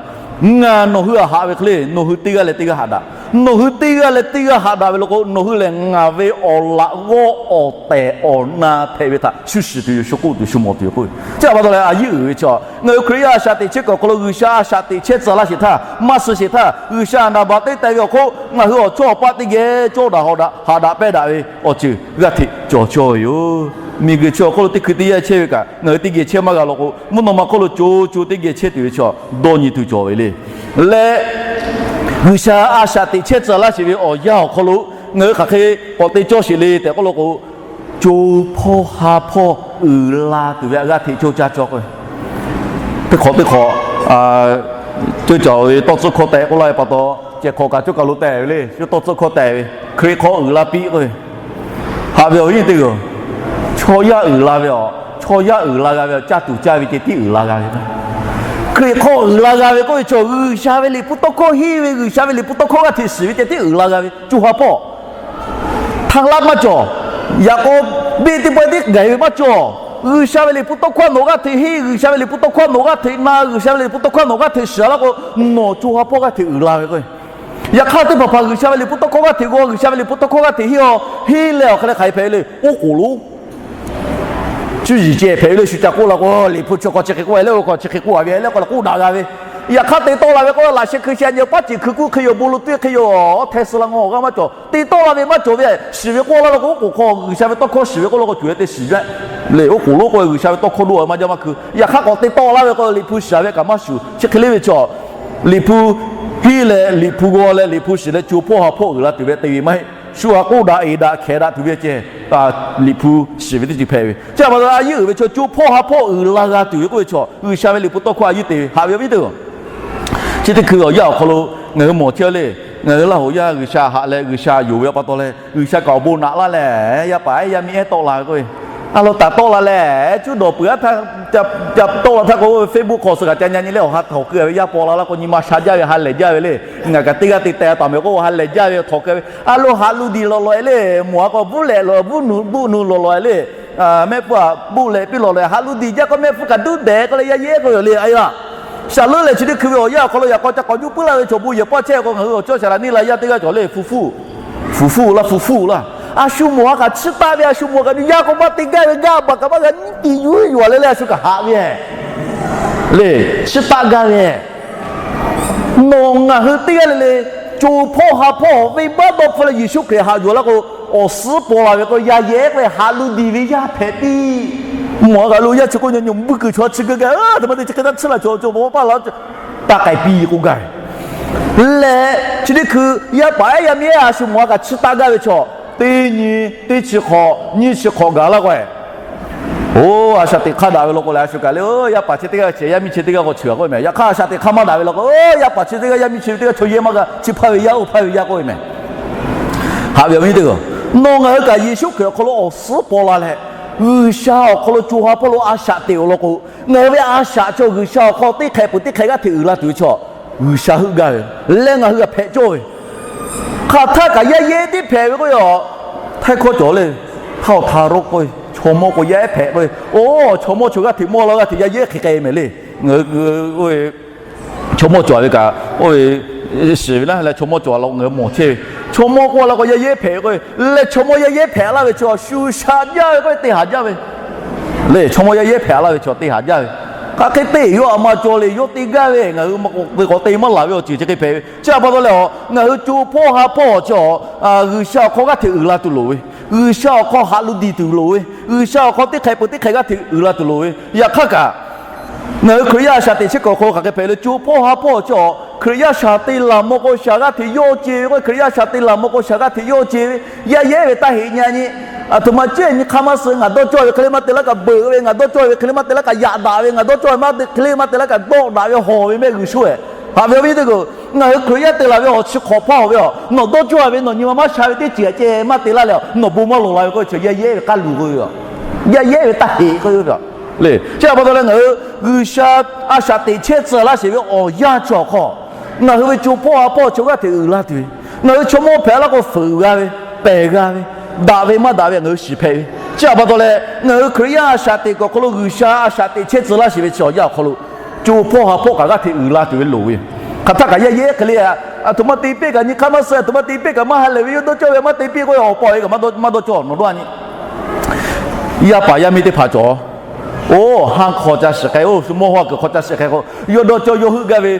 ngaˬ nawˬ hui htaꞈ haꞈ ve hk'e le, nawˬ hui teˇ g'aˇ leh teˇ g'aˇ haꞈ daꞈ. Nawˬ hui teˇ g'aˇ leh teˇ g'aˇ haꞈ daꞈ ve law k'o, nawˬ hui lehˬ ngaˬ ve awˬ laꞈ g'awˇ awˬ tehˬ awˬ na hpehꞈ ve htaꞈ shu shiˍ tuˬ yoˬ, shu k'oˆ tuˬ shu mawˬ tuˬ yoˬ k'oˆ ve. Chi htaꞈ pa taw leh a yiˉ uiˍ ve chi, ngaˬ hui Hkriꞈ yaˇ a shaꞈ teꞈ chehˇ kuiˬ awˬ hk'aw lo G'uiˬsha a shaꞈ teꞈ chehˇ tcuh laˇ sheˍ htaˇ, maˇ suh sheˍ htaˇ, G'uiˬsha a naˍ baꞈ teˇ teh ve awˬ hk'oˆ ngaˬ hui awˬ chawˇ awˬ paˆ teˇ geh cawˇ daꞈ haw daꞈ haꞈ daꞈ pehnˇ daꞈ ve awˬ ceuˬ g'aˇ hteꞈ cawˬ cawˇ ve yoˬ. Miˬguiˬ chi awˬ hk'oˆ lo teˇ hkui teˇ yanˇ chehˇ ve kaꞈ ngaˬ hui teˇ geh chehˇ maˇ g'a law k'o, mvuhˇ naw ma hk'oˆ lo co co teˇ geh chehˇ tuˬ ve chi dawˇ nyi tuˬ cawˬ ve le. Leh G'uiˬsha a shaꞈ teꞈ chehˇ tcuh laˇ sheˍ ve awˬ yanˇ awˬ hk'aw lo ngaˬ hui hk'aˬ hk'e k'awꞈ te cawˇ sheˍ le tehꞈ k'oˆ law k'o, co hpawˇ ha hpawˇ uiˍ la tuˬ ve a g'aˇ hteꞈ cawˇ caˇ cawˇ k'oˆ ve. Teˇ hk'awꞈ teˇ hk'awꞈ, cawˇ caˇ ve tawˇ tcuhˉ hkawˇ tehꞈ k'oˆ laˇ ve pa taw, cehˬ hk'awꞈ kaꞈ cawˇ kaˬ lo tehꞈ ve le, yawˇ tawˇ tcuhˉ hkawˇ tehꞈ ve, Hkriꞈ hk'aw uiˍ la piˇ k'oˆ ve. Haꞈ ve awˬ viˉ teˇ g'aˇ, chaw yaˇ uiˍ la ve aˬ, chaw yaˇ uiˍ la g'a ve aˬ, caˇ tuˬ caˇ ve ceh tiˉ uiˍ la g'a ve. Hkriꞈ hk'aw uiˍ la g'a ve k'oˆ ve chaw, G'uiˬsha ve liꞈ hpu tawˇ hkawˇ henˇ ve, G'uiˬsha ve liꞈ hpu tawˇ hkawˇ g'aˇ hteꞈ shiˍ ve ceh tiˉ uiˍ la g'a ve co ha hpawˇ htaˇ laˇ maˇ cawˬ. Yaꞈ k'aw, beˇ teˇ pawehˇ tiˉ gaiˬ ve maˇ cawˬ. G'uiˬsha ve liꞈ hpu tawˇ hkawˇ nawˬ g'aˇ hteꞈ henˇ, G'uiˬsha ve liꞈ hpu tawˇ hkawˇ nawˬ g'aˇ hteꞈ na, G'uiˬsha ve liꞈ hpu tawˇ hkawˇ nawˬ g'aˇ hteꞈ shiˍ la k'o, nawˬ co ha hpawˇ g'aˇ hteꞈ uiˍ la ve k'o, yaꞈ hk'aˇ teˇ hpaˍ hpaˍ G'uiˬsha ve liꞈ hpu tawˇ hkawˇ g'aˇ hteꞈ g'aw, G'uiˬsha ve liꞈ hpu tawˇ hkawˇ g'aˇ hteꞈ henˇ aw, henˇ leh awˬ hk'e leh hk'aˬ hk'e hpehꞈ ve le. Oˉ k'oˍ lonˉ cuˇ yiˍ ceh hpehꞈ ve le. Shu ca k'oˆ la k'o, liꞈ hpu chi hk'aw chi hk'e k'oˆ ve le, oˉ k'aw chi hk'e k'oˆ a ve le k'oˆ daꞈ g'a ve. Yaꞈ hk'aˇ te tawˆ la ve k'o, laꞈ sheh hkui sheh nyi paˉ ceˬ hkui kuˇ hk'e yoˬ, bon lo tuˇ hk'e yoˬ, hteh suh la ngaw awˬ g'aˇ maˇ cawˬ. Te tawˆ la ve maˇ cawˬ ve, shiˍ ve k'oˆ laˇ la k'o, oˉ k'oˍ hk'aw G'uiˬsha ve tawˇ hkawˇ shiˍ ve k'oˆ law k'o, cuˬ e te shiˍ jaˇ le. Oˉ k'oˍ lonˉ k'oˆ ve G'uiˬsha ve tawˇ hkawˇ lo maˇ jaˇ maˇ hkui. Yaꞈ hk'aˇ k'awꞈ te tawˆ la ve k'o, liꞈ hpu shiˍ ve kaꞈ maˇ shuˍ. Chi hk'e le ve chaw, liꞈ hpu henˇ leh liꞈ hpu g'aw leh liꞈ hpu shiˍ leh co hpawˇ ha hpawˇ uiˍ la tuˬ ve te ve maˇ heˆ. Shu htaꞈ k'oˆ daꞈ eˍ daꞈ hkehˍ daꞈ tuˬ ve ceh, liꞈ hpu shiˍ ve teˇ ceuˬ hpehꞈ ve. Chi htaꞈ pa taw a yiˉ uiˍ ve chaw co hpawˇ ha hpawˇ uiˍ la g'a tuˬ ve k'oˆ ve chaw, G'uiˬsha ve liꞈ hpu tawˇ hkawˇ a yiˉ te ve. Haꞈ ve awˬ viˉ teˇ g'aˇ, chi teˇ hkui awˬ yanˇ awˬ hk'aw lo ngaˬ hui mawˬ chehˇ le. Ngaˬ hui Laˇ hoꞈ yaˇ G'uiˬsha haꞈ leh G'uiˬsha yonˍ ve pa taw leh, G'uiˬsha kaꞈ awˬ bon naꞈ laˇ leh, yaˇ paˍ ehˉ yaˇ miˇ ehˉ tawˆ la ve k'oˆ ve, a lo taˍ tawˆ la leh, cuˉ dawˬ peuˬ aˉ htaˇ, ca tawˆ la htaˇ k'o, Facebook hk'aw suh kaꞈ ca nyi nyi le, awˬ ha htawnˍ keu ve yaˇ paw la laˇ k'o, nyi ma sha jaˇ ve ha lehˬ jaˇ ve le. Ngaˬ kaꞈ teˇ g'aˇ te teh taˍ mehˍ k'o, awˬ ha lehˬ jaˇ ve htawnˍ keu ve. A lo haꞈ lu diˬ lawˬ lawˬ e le, mawˬ a k'o, bvuhˆ lehꞈ lawˬ, bvuhˆ nu bvuhˆ nu lawˬ lawˬ e le. Mehˆ hpfuhˇ aꞈ bvuhˆ lehꞈ piˇ lawˬ lawˬ e, haꞈ lu diˬ jaˇ k'o, mehˆ hpfuhˇ kaꞈ duˇ dehꞈ k'oˆ leh yaˇ yehˉ k'oˆ ve yoˬ le. A e laˇ, shaˍ leuˉ lehˬ chi teˇ hkui ve awˬ yanˇ awˬ hk'aw lo yaꞈ k'aw ca k'awꞈ juˇ puiˉ laˇ ve chaw bon yehˬ paˇ chehˇ k'o, ngaˬ hui awˬ cawˇ shaˍ laꞈ neˇ la yaˇ teˇ g'aˇ cawˬ le, fu fuˇ, fu fuˇ laˇ, fu fuˇ laˇ. A shu mawˬ a kaꞈ chiˇ taˆ ve, a shu mawˬ kaꞈ nyi yaˇ k'o maˇ te gaˇ ve, gaˇ baˬ kaꞈ maˇ g'a nyi tiˍ yuˬ yuˬ a le le, a shu kaꞈ haꞈ ve le, chiˇ taˆ gaˇ ve. Nawˬ ngaˬ hui teˇ g'aˇ le le, co hpawˇ ha hpawˇ venˇbaˆ dawˇ hpfuhˇ leh Yeˍsuˆ Hkriꞈ haꞈ yuˬ laˇ k'o, awˬ suhˉ paw la ve k'o, yaˇ yehˉ k'oˆ ve haꞈ lu diˬ ve yaˇ hpehꞈ piˇ. Mawˬ a kaꞈ lo yaˇ chi k'oˆ nyi nyi buˇ kuiˬ chaw chi keu gaˇ, a htaꞈ ma te chi hk'e taˇ chiˇ la chaw chaw mawˬ paˇ la, taˇ k'ai piˇ k'oˆ gaˇ ve. Leh chi teˇ hkui yaˇ paˍ ehˉ yaˇ miˇ ehˉ a shu mawˬ a kaꞈ chiˇ taˆ gaˇ ve chaw, teˇ nyi teˇ chi hk'awꞈ nyiˇ chi hk'awꞈ gaˬ laˇ k'o, oˇ, a shaꞈ teꞈ hk'aˇ daꞈ ve law k'o lehˬ, a shu kaꞈ le, oˇ, yaˇ paˍ chi teˇ g'aˇ ceh, yaˇ miˇ chi teˇ g'aˇ k'awꞈ cheuˬ a k'oˆ ve mehˍ. Yaꞈ hk'aˇ a shaꞈ teꞈ hk'aˇ maˇ daꞈ ve law k'o, oˇ, yaˇ paˍ chi teˇ g'aˇ, yaˇ miˇ chi teˇ g'aˇ chaw yehˬ maˇ g'a, chi hpaˇ ve yaˇ, oˇ hpaˇ ve yaˇ k'oˆ ve mehˍ. Haꞈ ve awˬ viˉ teˇ g'aˇ, nawˬ ngaˬ hui kaꞈ Yeˍsuˆ Hkriꞈ awˬ hk'aw lo awˬ suhˉ paw la leh, G'uiˬsha awˬ hk'aw lo co ha hpawˇ lo a shaꞈ teꞈ-oˬ law k'o, ngaˬ hui ve a shaꞈ chaw G'uiˬsha awˬ hk'aw teˇ hk'ehꞈ peuˬ teˇ hk'ehꞈ g'aˇ hteꞈ uiˍ la tuˬ ve chaw, G'uiˬsha heuˆ gaˇ ve leh ngaˬ hui g'a hpehꞈ cawˇ ve. Hk'aˬ htaˇ kaꞈ yaˇ yehˉ tiˉ hpehꞈ ve k'oˆ ve a, htaiˇ hkawˇ cawˬ le. Htaˇ awˬ htaˇ ro k'oˆ ve, chaw mawˇ k'o yaˇ ehˉ hpehꞈ k'oˆ ve, oˇ, chaw mawˇ chaw g'aˇ hteꞈ mawˇ la g'aˇ hteꞈ yaˇ yehˉ hk'e k'ai mehˍ le. Ngaˬ hui oˇ ve chaw mawˇ cawˬ ve kaꞈ oˇ ve shiˍ ve laˇ leh chaw mawˇ cawˬ la ngaˬ hui mawˬ chehˇ ve. Chaw mawˇ k'oˆ la k'o yaˇ yehˉ hpehꞈ k'oˆ ve, leh chaw mawˇ yaˇ yehˉ hpehꞈ laˇ ve chaw shu sha jaˇ ve k'oˆ ve te haˍ jaˇ ve. Le, chaw mawˇ yaˇ yehˉ hpehꞈ laˇ ve chaw te haˍ jaˇ ve. Hk'aˬ hk'e te yawˇ aꞈ ma cawˬ le, yawˇ te gaˇ ve, ngaˬ hui k'awꞈ te maˇ laˬ ve awˬ ceuˬ chi hk'e hpehꞈ ve. Chi htaꞈ pa taw leh a, ngaˬ hui co hpawˇ ha hpawˇ chi a, G'uiˬsha awˬ hk'aw g'aˇ hteꞈ uiˍ la tuˬ loˍ ve, G'uiˬsha awˬ hk'aw haꞈ lo diˬ tuˬ loˍ ve, G'uiˬsha awˬ hk'aw teˇ hk'ehꞈ peuˬ teˇ hk'ehꞈ g'aˇ hteꞈ uiˍ la tuˬ loˍ ve. Yaꞈ hk'aˇ kaꞈ ngaˬ hui Hkriꞈ yaˇ a shaꞈ teꞈ chehˇ kuiˬ awˬ hk'aw lo hk'aˬ hk'e hpehꞈ le, co hpawˇ ha hpawˇ chi a, Hkriꞈ yaˇ shaˍ te laˬ maw k'o shaˍ g'aˇ hteꞈ yawˇ ce ve k'o, Hkriꞈ yaˇ shaˍ te laˬ maw k'o shaˍ g'aˇ hteꞈ yawˇ ce ve, yaˇ yehˉ ve taˇ heꞈ nyi a nyi. Aˬ htoꞈ ma ceh nyi hk'aˇ maˇ suh, ngaˬ dawˇ cawˇ ve hk'e le maˇ te laˇ kaꞈ beuꞈ ve, ngaˬ dawˇ cawˇ ve hk'e le maˇ te laˇ kaꞈ yaꞈ daꞈ ve, ngaˬ dawˇ cawˇ ve hk'e le maˇ te laˇ kaꞈ dawˆ daꞈ ve hawˬ ve mehˆ g'uiˬ sho e. Haꞈ ve awˬ viˉ teˇ g'aˇ, ngaˬ hui Hkriꞈ yaˇ te laˬ ve awˬ chi hk'awꞈ hpaˇ awˬ ve a, nawˬ dawˇ cawˇ ve nawˬ nyi ma maˇ sha ve teˇ ceuˬ a ceh maˇ te laˇ leh a, nawˬ bon maˇ lawˬ la ve k'oˆ ve chaw yaˇ yehˉ ve k'aˇ luˬ k'oˆ ve a, yaˇ yehˉ ve taˇ heꞈ k'oˆ ve a. Le, chi htaꞈ pa taw leh ngaˬ hui G'uiˬsha a shaꞈ teꞈ chehˇ tcuh laˇ sheˍ ve awˬ yanˇ chi awˬ hk'aw, ngaˬ hui ve co hpawˇ ha hpawˇ chaw g'aˇ hteꞈ uiˍ la tuˬ ve, ngaˬ hui chaw mawˇ hpehꞈ laˇ k'o fuiˍ g'a ve, pehˬ g'a ve, daꞈ ve maˇ daꞈ ve ngaˬ hui shiˍ hpehꞈ ve. Chi htaꞈ pa taw leh ngaˬ hui Hkriꞈ yaˇ a shaꞈ teꞈ kuiˬ awˬ hk'aw lo G'uiˬsha a shaꞈ teꞈ chehˇ tcuh laˇ sheˍ ve chi awˬ yanˇ awˬ hk'aw lo, co hpawˇ ha hpawˇ kaꞈ g'aˇ hteꞈ uiˍ la tuˬ ve loˍ ve. Hk'aˬ htaˇ kaꞈ yaˇ yehˉ hk'e le a, Aˬ htoꞈ ma te piˇ kaꞈ nyi hk'aˇ maˇ suh, aˬ htoꞈ ma te piˇ kaꞈ maˇ ha lehˬ ve, yawˇ dawˇ cawˇ ve maˇ te piˇ k'oˆ ve, awˬ pa awˬ e kaꞈ maˇ dawˇ cawˇ nawˬ dawˇ a nyi. Yaˇ paˍ yaˇ miˇ teˇ hpaˍ cawˬ, oˇ ha hk'aw ca shiˍ k'ai, oˇ shu mawˇ hawˇ kuiˬ hk'aw ca shiˍ k'ai k'o, yawˇ dawˇ cawˇ yawˇ heuˆ gaˇ ve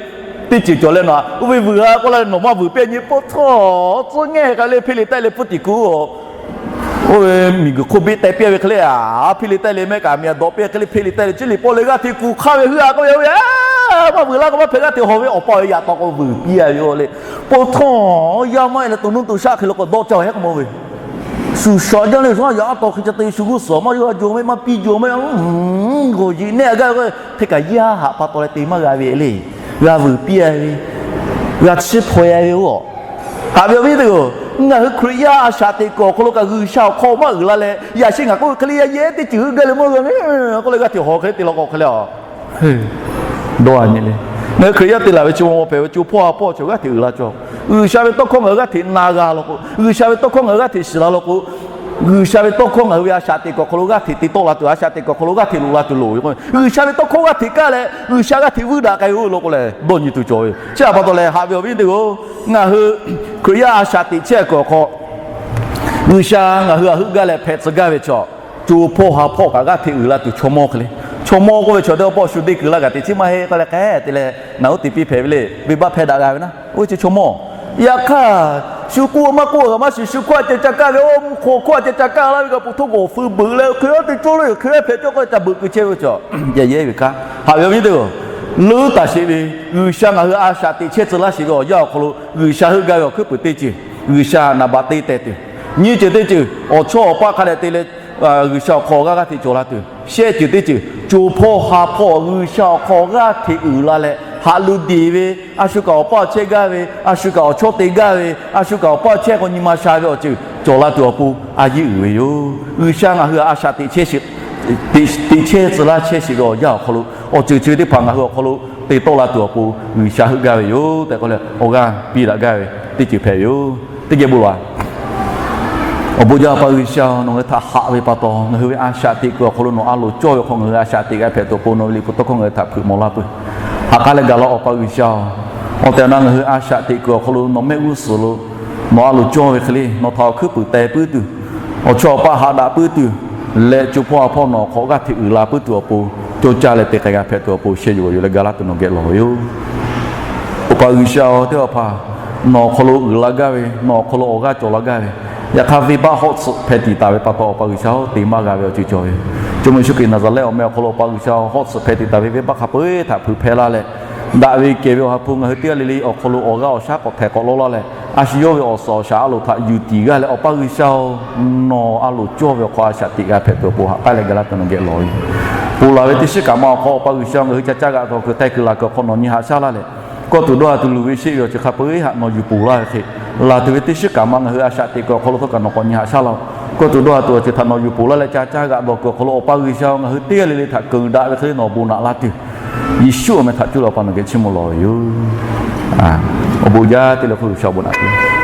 teˇ ceuˬ cawˬ leh nawˬ htaꞈ oˇ ve vuiˬ ha k'oˆ laˇ leh nawˬ maˇ vuiˬ piˇ nyi, po htawˇ tcuhˉ ngehˇ k'ai leh hpeˇ le taˆ le pfuhˇ tiˍ kuiˬ-oˬ. Oˇ ve miˬguiˬ hk'oˆ beˆ teh piˇ ve hk'e le, a hpeˇ le taˆ le mehˆ kaꞈ miˬ a dawꞈ piˇ hk'e le hpeˇ le taˆ le, chi liꞈ paw leh g'aˇ hteꞈ kuˬ hk'aˇ ve heuˆ a k'oˆ ve, oˇ ve maˇ vuiˬ laˇ k'o maˇ hpehꞈ g'aˇ hteꞈ hawˬ ve awˬ pa awˬ e yaꞈ taw k'o vuiˬ piˇ a ve yoˬ le. Po htawˇ yaˇ maˇ e leh to nuˇ to shaˆ hk'e le k'o dawˇ cawˇ hehˉ k'o mawˇ ve, shuˍ shaꞈ jaˇ le shuˍ yaꞈ taw hk'e ca te shu g'uˇ suhˍ maˇ yawˇ g'a jaw maˇ maˇ piˇ jaw maˇ, g'awˬ yiꞈ nehˆ a gaˇ ve k'o hk'e kaꞈ yaˇ haꞈ pa taw leh te maˇ g'a ve le. G'a vuiˬ piˇ a ve, g'a chiˇ hpaw a ve oˬ. Haꞈ ve awˬ viˉ teˇ hpaˍ-oˬ, ngaˬ hui Hkriꞈ yaˇ a shaꞈ teꞈ kuiˬ awˬ hk'aw lo kaꞈ G'uiˬsha awˬ hk'aw maˇ uiˍ la leh, yaꞈ sheh ngaˬ k'oˆ ve hk'e le yaˇ yehˇ teˇ ceuˬ heuˆ gaˇ le mawˇ g'a ve k'oˆ leh g'aˇ hteꞈ hawˬ hk'e le te law k'o hk'e le a dawˇ a nyi le. Ngaˬ hui Hkriꞈ yaˇ te laˬ ve chi mawˇ mawˇ hpehꞈ ve co hpawˇ ha hpawˇ chi g'aˇ hteꞈ uiˍ la cawˇ. G'uiˬsha ve tawˇ hkawˇ ngaˬ hui g'aˇ hteꞈ na g'a law k'o, G'uiˬsha ve tawˇ hkawˇ ngaˬ hui g'aˇ hteꞈ shiˍ la law k'o, G'uiˬsha ve tawˇ hkawˇ ngaˬ hui ve a shaꞈ teꞈ kuiˬ awˬ hk'aw lo g'aˇ hteꞈ te tawˆ la tuˬ, a shaꞈ teꞈ kuiˬ awˬ hk'aw lo g'aˇ hteꞈ loꞈ la tuˬ loˍ ve k'o, G'uiˬsha ve tawˇ hkawˇ g'aˇ hteꞈ kaˇ leh G'uiˬsha g'aˇ hteꞈ vuiˇ daꞈ k'ai ve oˬ law k'o lehˬ dawˇ nyi tuˬ cawˬ ve. Chi htaꞈ pa taw leh haꞈ ve awˬ viˉ teˇ hpaˍ-oˬ, ngaˬ hui Hkriꞈ yaˇ a shaꞈ teꞈ chehˇ kuiˬ awˬ hk'aw G'uiˬsha ngaˬ hui htaꞈ heuˆ gaˇ leh hpehꞈ tcuh gaˇ ve chaw, co hpawˇ ha hpawˇ kaꞈ g'aˇ hteꞈ uiˍ la tuˬ chaw mawˇ hk'e le. Chaw mawˇ k'oˆ ve chaw teˇ pawˆ shu deˇ kuiˬ laˇ kaꞈ teꞈ chiˉ maˇ heˆ k'oˆ leh k'ai te leh naˬ uˉ te piˇ hpehꞈ ve le. Venˇbaˆ hpehˇ daꞈ g'a ve naˉ oˇ ve chi chaw mawˇ. Yaꞈ hk'aˇ, shu k'oˆ maˇ k'oˆ kaꞈ maˇ shiˍ, shu hkawˇ a ceh ca kaˇ ve, oˇ mvuhˇ hk'aw hkawˇ a ceh ca kaˇ laˇ ve kaꞈ pu htoˇ g'awˬ feu beuꞈ leh Hkriꞈ yaˇ te cawˇ le, Hkriꞈ yaˇ hpehꞈ cawˇ k'oˆ leh ca beuꞈ keu chehˇ ve chaw, yehˬ yehˇ ve kanˉ. Haꞈ ve awˬ viˉ teˇ hpaˍ-oˬ, leuˉ taˍ sheˍ ve G'uiˬsha ngaˬ hui a shaꞈ teꞈ chehˇ tcuh laˇ sheˍ ve awˬ yanˇ awˬ hk'aw lo G'uiˬsha heuˆ gaˇ ve awˬ hkuiˉ puiˍ teˇ ceuˬ, G'uiˬsha naˍ baꞈ te tehˬ tuˬ, nyiˇ ceuˬ teˇ ceuˬ awˬ chawˇ awˬ paˇ hk'a dehꞈ te leh G'uiˬsha awˬ hk'aw g'aˇ g'aˇ hteꞈ cawˬ la tuˬ, shehˆ ceuˬ teˇ ceuˬ co hpawˇ ha hpawˇ G'uiˬsha awˬ hk'aw g'aˇ hteꞈ uiˍ la leh haꞈ lu deˬ ve, a shu kaꞈ awˬ paˇ awˬ chehˇ gaˇ ve, a shu kaꞈ awˬ chawˇ te gaˇ ve, a shu kaꞈ awˬ paˇ awˬ chehˇ k'o nyi ma sha ve awˬ ceuˬ cawˬ la tuˬ awˬ pon a yeˇ uiˍ ve yoˬ. G'uiˬsha ngaˬ hui a shaꞈ teꞈ chehˇ tcuh laˇ chehˇ sheˍ ve awˬ yanˇ awˬ hk'aw lo awˬ ceuˬ chi ve teˇ hpaˍ ngaˬ hui awˬ hk'aw lo te tawˆ la tuˬ awˬ pon G'uiˬsha heuˆ gaˇ ve yoˬ tehꞈ k'oˆ leh awˬ g'aˇ piˇ daꞈ gaˇ ve teˇ ceuˬ hpehꞈ ve yoˬ. Teˇ geh bon lawˬ-a. Awˬ bon jaˇ Awˬ pa G'uiˬsha-oˬ, nawˬ ngaˬ hui htaꞈ haꞈ ve pa taw ngaˬ hui ve a shaꞈ teꞈ kuiˬ awˬ hk'aw lo nawˬ a loˍ cawˇ ve hk'aw ngaˬ hui a shaꞈ teꞈ g'a hpehꞈ tuˬ awˬ pon nawˬ ve liꞈ hpu tawˇ hkawˇ ngaˬ hui htaꞈ hpeuꞈ mawˬ laˇ peuˬ. Haꞈ k'aˉ leh gaˬ la Awˬ pa G'uiˬsha-oˬ, awˬ tehˬ awˬ na ngaˬ hui a shaꞈ teꞈ kuiˬ awˬ hk'aw lo nawˬ mehˆ g'uˇ suhˍ lo nawˬ a loˍ cawˇ ve hk'e le nawˬ htaꞈ awˬ hkuiˉ puiˍ teh puiˉ tuˬ, awˬ chawˇ awˬ paˇ haꞈ daꞈ puiˉ tuˬ leh co hpawˇ ha hpawˇ nawˬ awˬ hk'aw g'aˇ hteꞈ uiˍ la puiˉ tuˬ awˬ pon cawˇ caˇ leh te k'ai g'a hpehꞈ tuˬ awˬ pon sheh yuˬ g'awˬ yuˬ leh ga laˇ tuˬ nawˬ geh lawˬ ve yoˬ. Awˬ pa G'uiˬsha-oˬ, teˇ hpaˍ hpaˍ nawˬ awˬ hk'aw lo uiˍ la gaˇ ve, nawˬ awˬ hk'aw lo awˬ g'aˇ cawˬ la gaˇ ve, yaꞈ hk'aˇ venˇbaˆ hawˆ tsuhꞈ hpeh tiꞈ taˍ ve pa taw Awˬ pa G'uiˬsha-oˬ, te maˇ g'a ve awˬ ceuˬ cawˬ ve. Jawˇmawˇ Yeˍsuˆ Hkriꞈ Naˍzaˍrehˆ awˬ meh awˬ hk'aw lo Awˬ pa G'uiˬsha hawˆ tsuhꞈ hpeh tiꞈ taˍ ve venˇbaˆ hk'a peu-eˬ htaꞈ hpeuꞈ hpehˇ laˇ leh, daꞈ ve kehˬ ve Awˬ ha hpu ngaˬ hui teˇ g'aˇ le le awˬ hk'aw lo awˬ g'aˇ awˬ shaˉ k'awꞈ htehˍ k'awꞈ lawˇ laˇ leh, a shu yawˇ ve awˬ suhˍ awˬ shaˍ a loˍ htaꞈ yuˬ tiˍ g'aˇ leh Awˬ pa G'uiˬsha-oˬ, nawˬ a loˍ cawˇ ve awˬ hk'aw a shaꞈ teꞈ g'a hpehꞈ tuˬ awˬ pon haꞈ k'aˉ leh ga laˇ tuˬ nawˬ geh lawˬ ve yoˬ. Ponˬ laˬ ve teˇ shiˉ kaꞈ ma awˬ hk'aw Awˬ pa G'uiˬsha ngaˬ hui ca caˇ g'aꞈ dawˬ kuiˬ hteh kuiˬ laˬ kuiˬ awˬ hk'aw nawˬ nyi haꞈ shaˉ laˇ leh, kawˇ tuˬ dawˇ ha tuˬ luˬ ve sheˆ ve awˬ ceuˬ hk'a peu-eˬ htaꞈ nawˬ yuˬ ponˬ laˇ ve hk'e, laˬ tuˬ ve teˇ shiˉ kaꞈ ma ngaˬ hui a shaꞈ teꞈ kuiˬ awˬ hk'aw lo htawˇ kaꞈ nawˬ k'awꞈ nyi haꞈ shaˉ laˇ-oˬ. Kawˇ tuˬ dawˇ ha tuˬ awˬ ceuˬ htaꞈ nawˬ yuˬ ponˬ laˇ leh ca caˇ g'aꞈ dawˬ kuiˬ awˬ hk'aw lo Awˬ pa G'uiˬsha ngaˬ hui teˇ g'aˇ le le htaꞈ keunˍ daꞈ ve hk'e le nawˬ bon naꞈ laˇ tuˬ, Yeˍsuˆ awˬ meh htaꞈ cuˇ leh Awˬ pa nawˬ geh chiˇ mvuh lawˬ ve yoˬ. Awˬ bon jaˇ teˇ le hk'oˆ G'uiˬsha awˬ bon naꞈ piˇ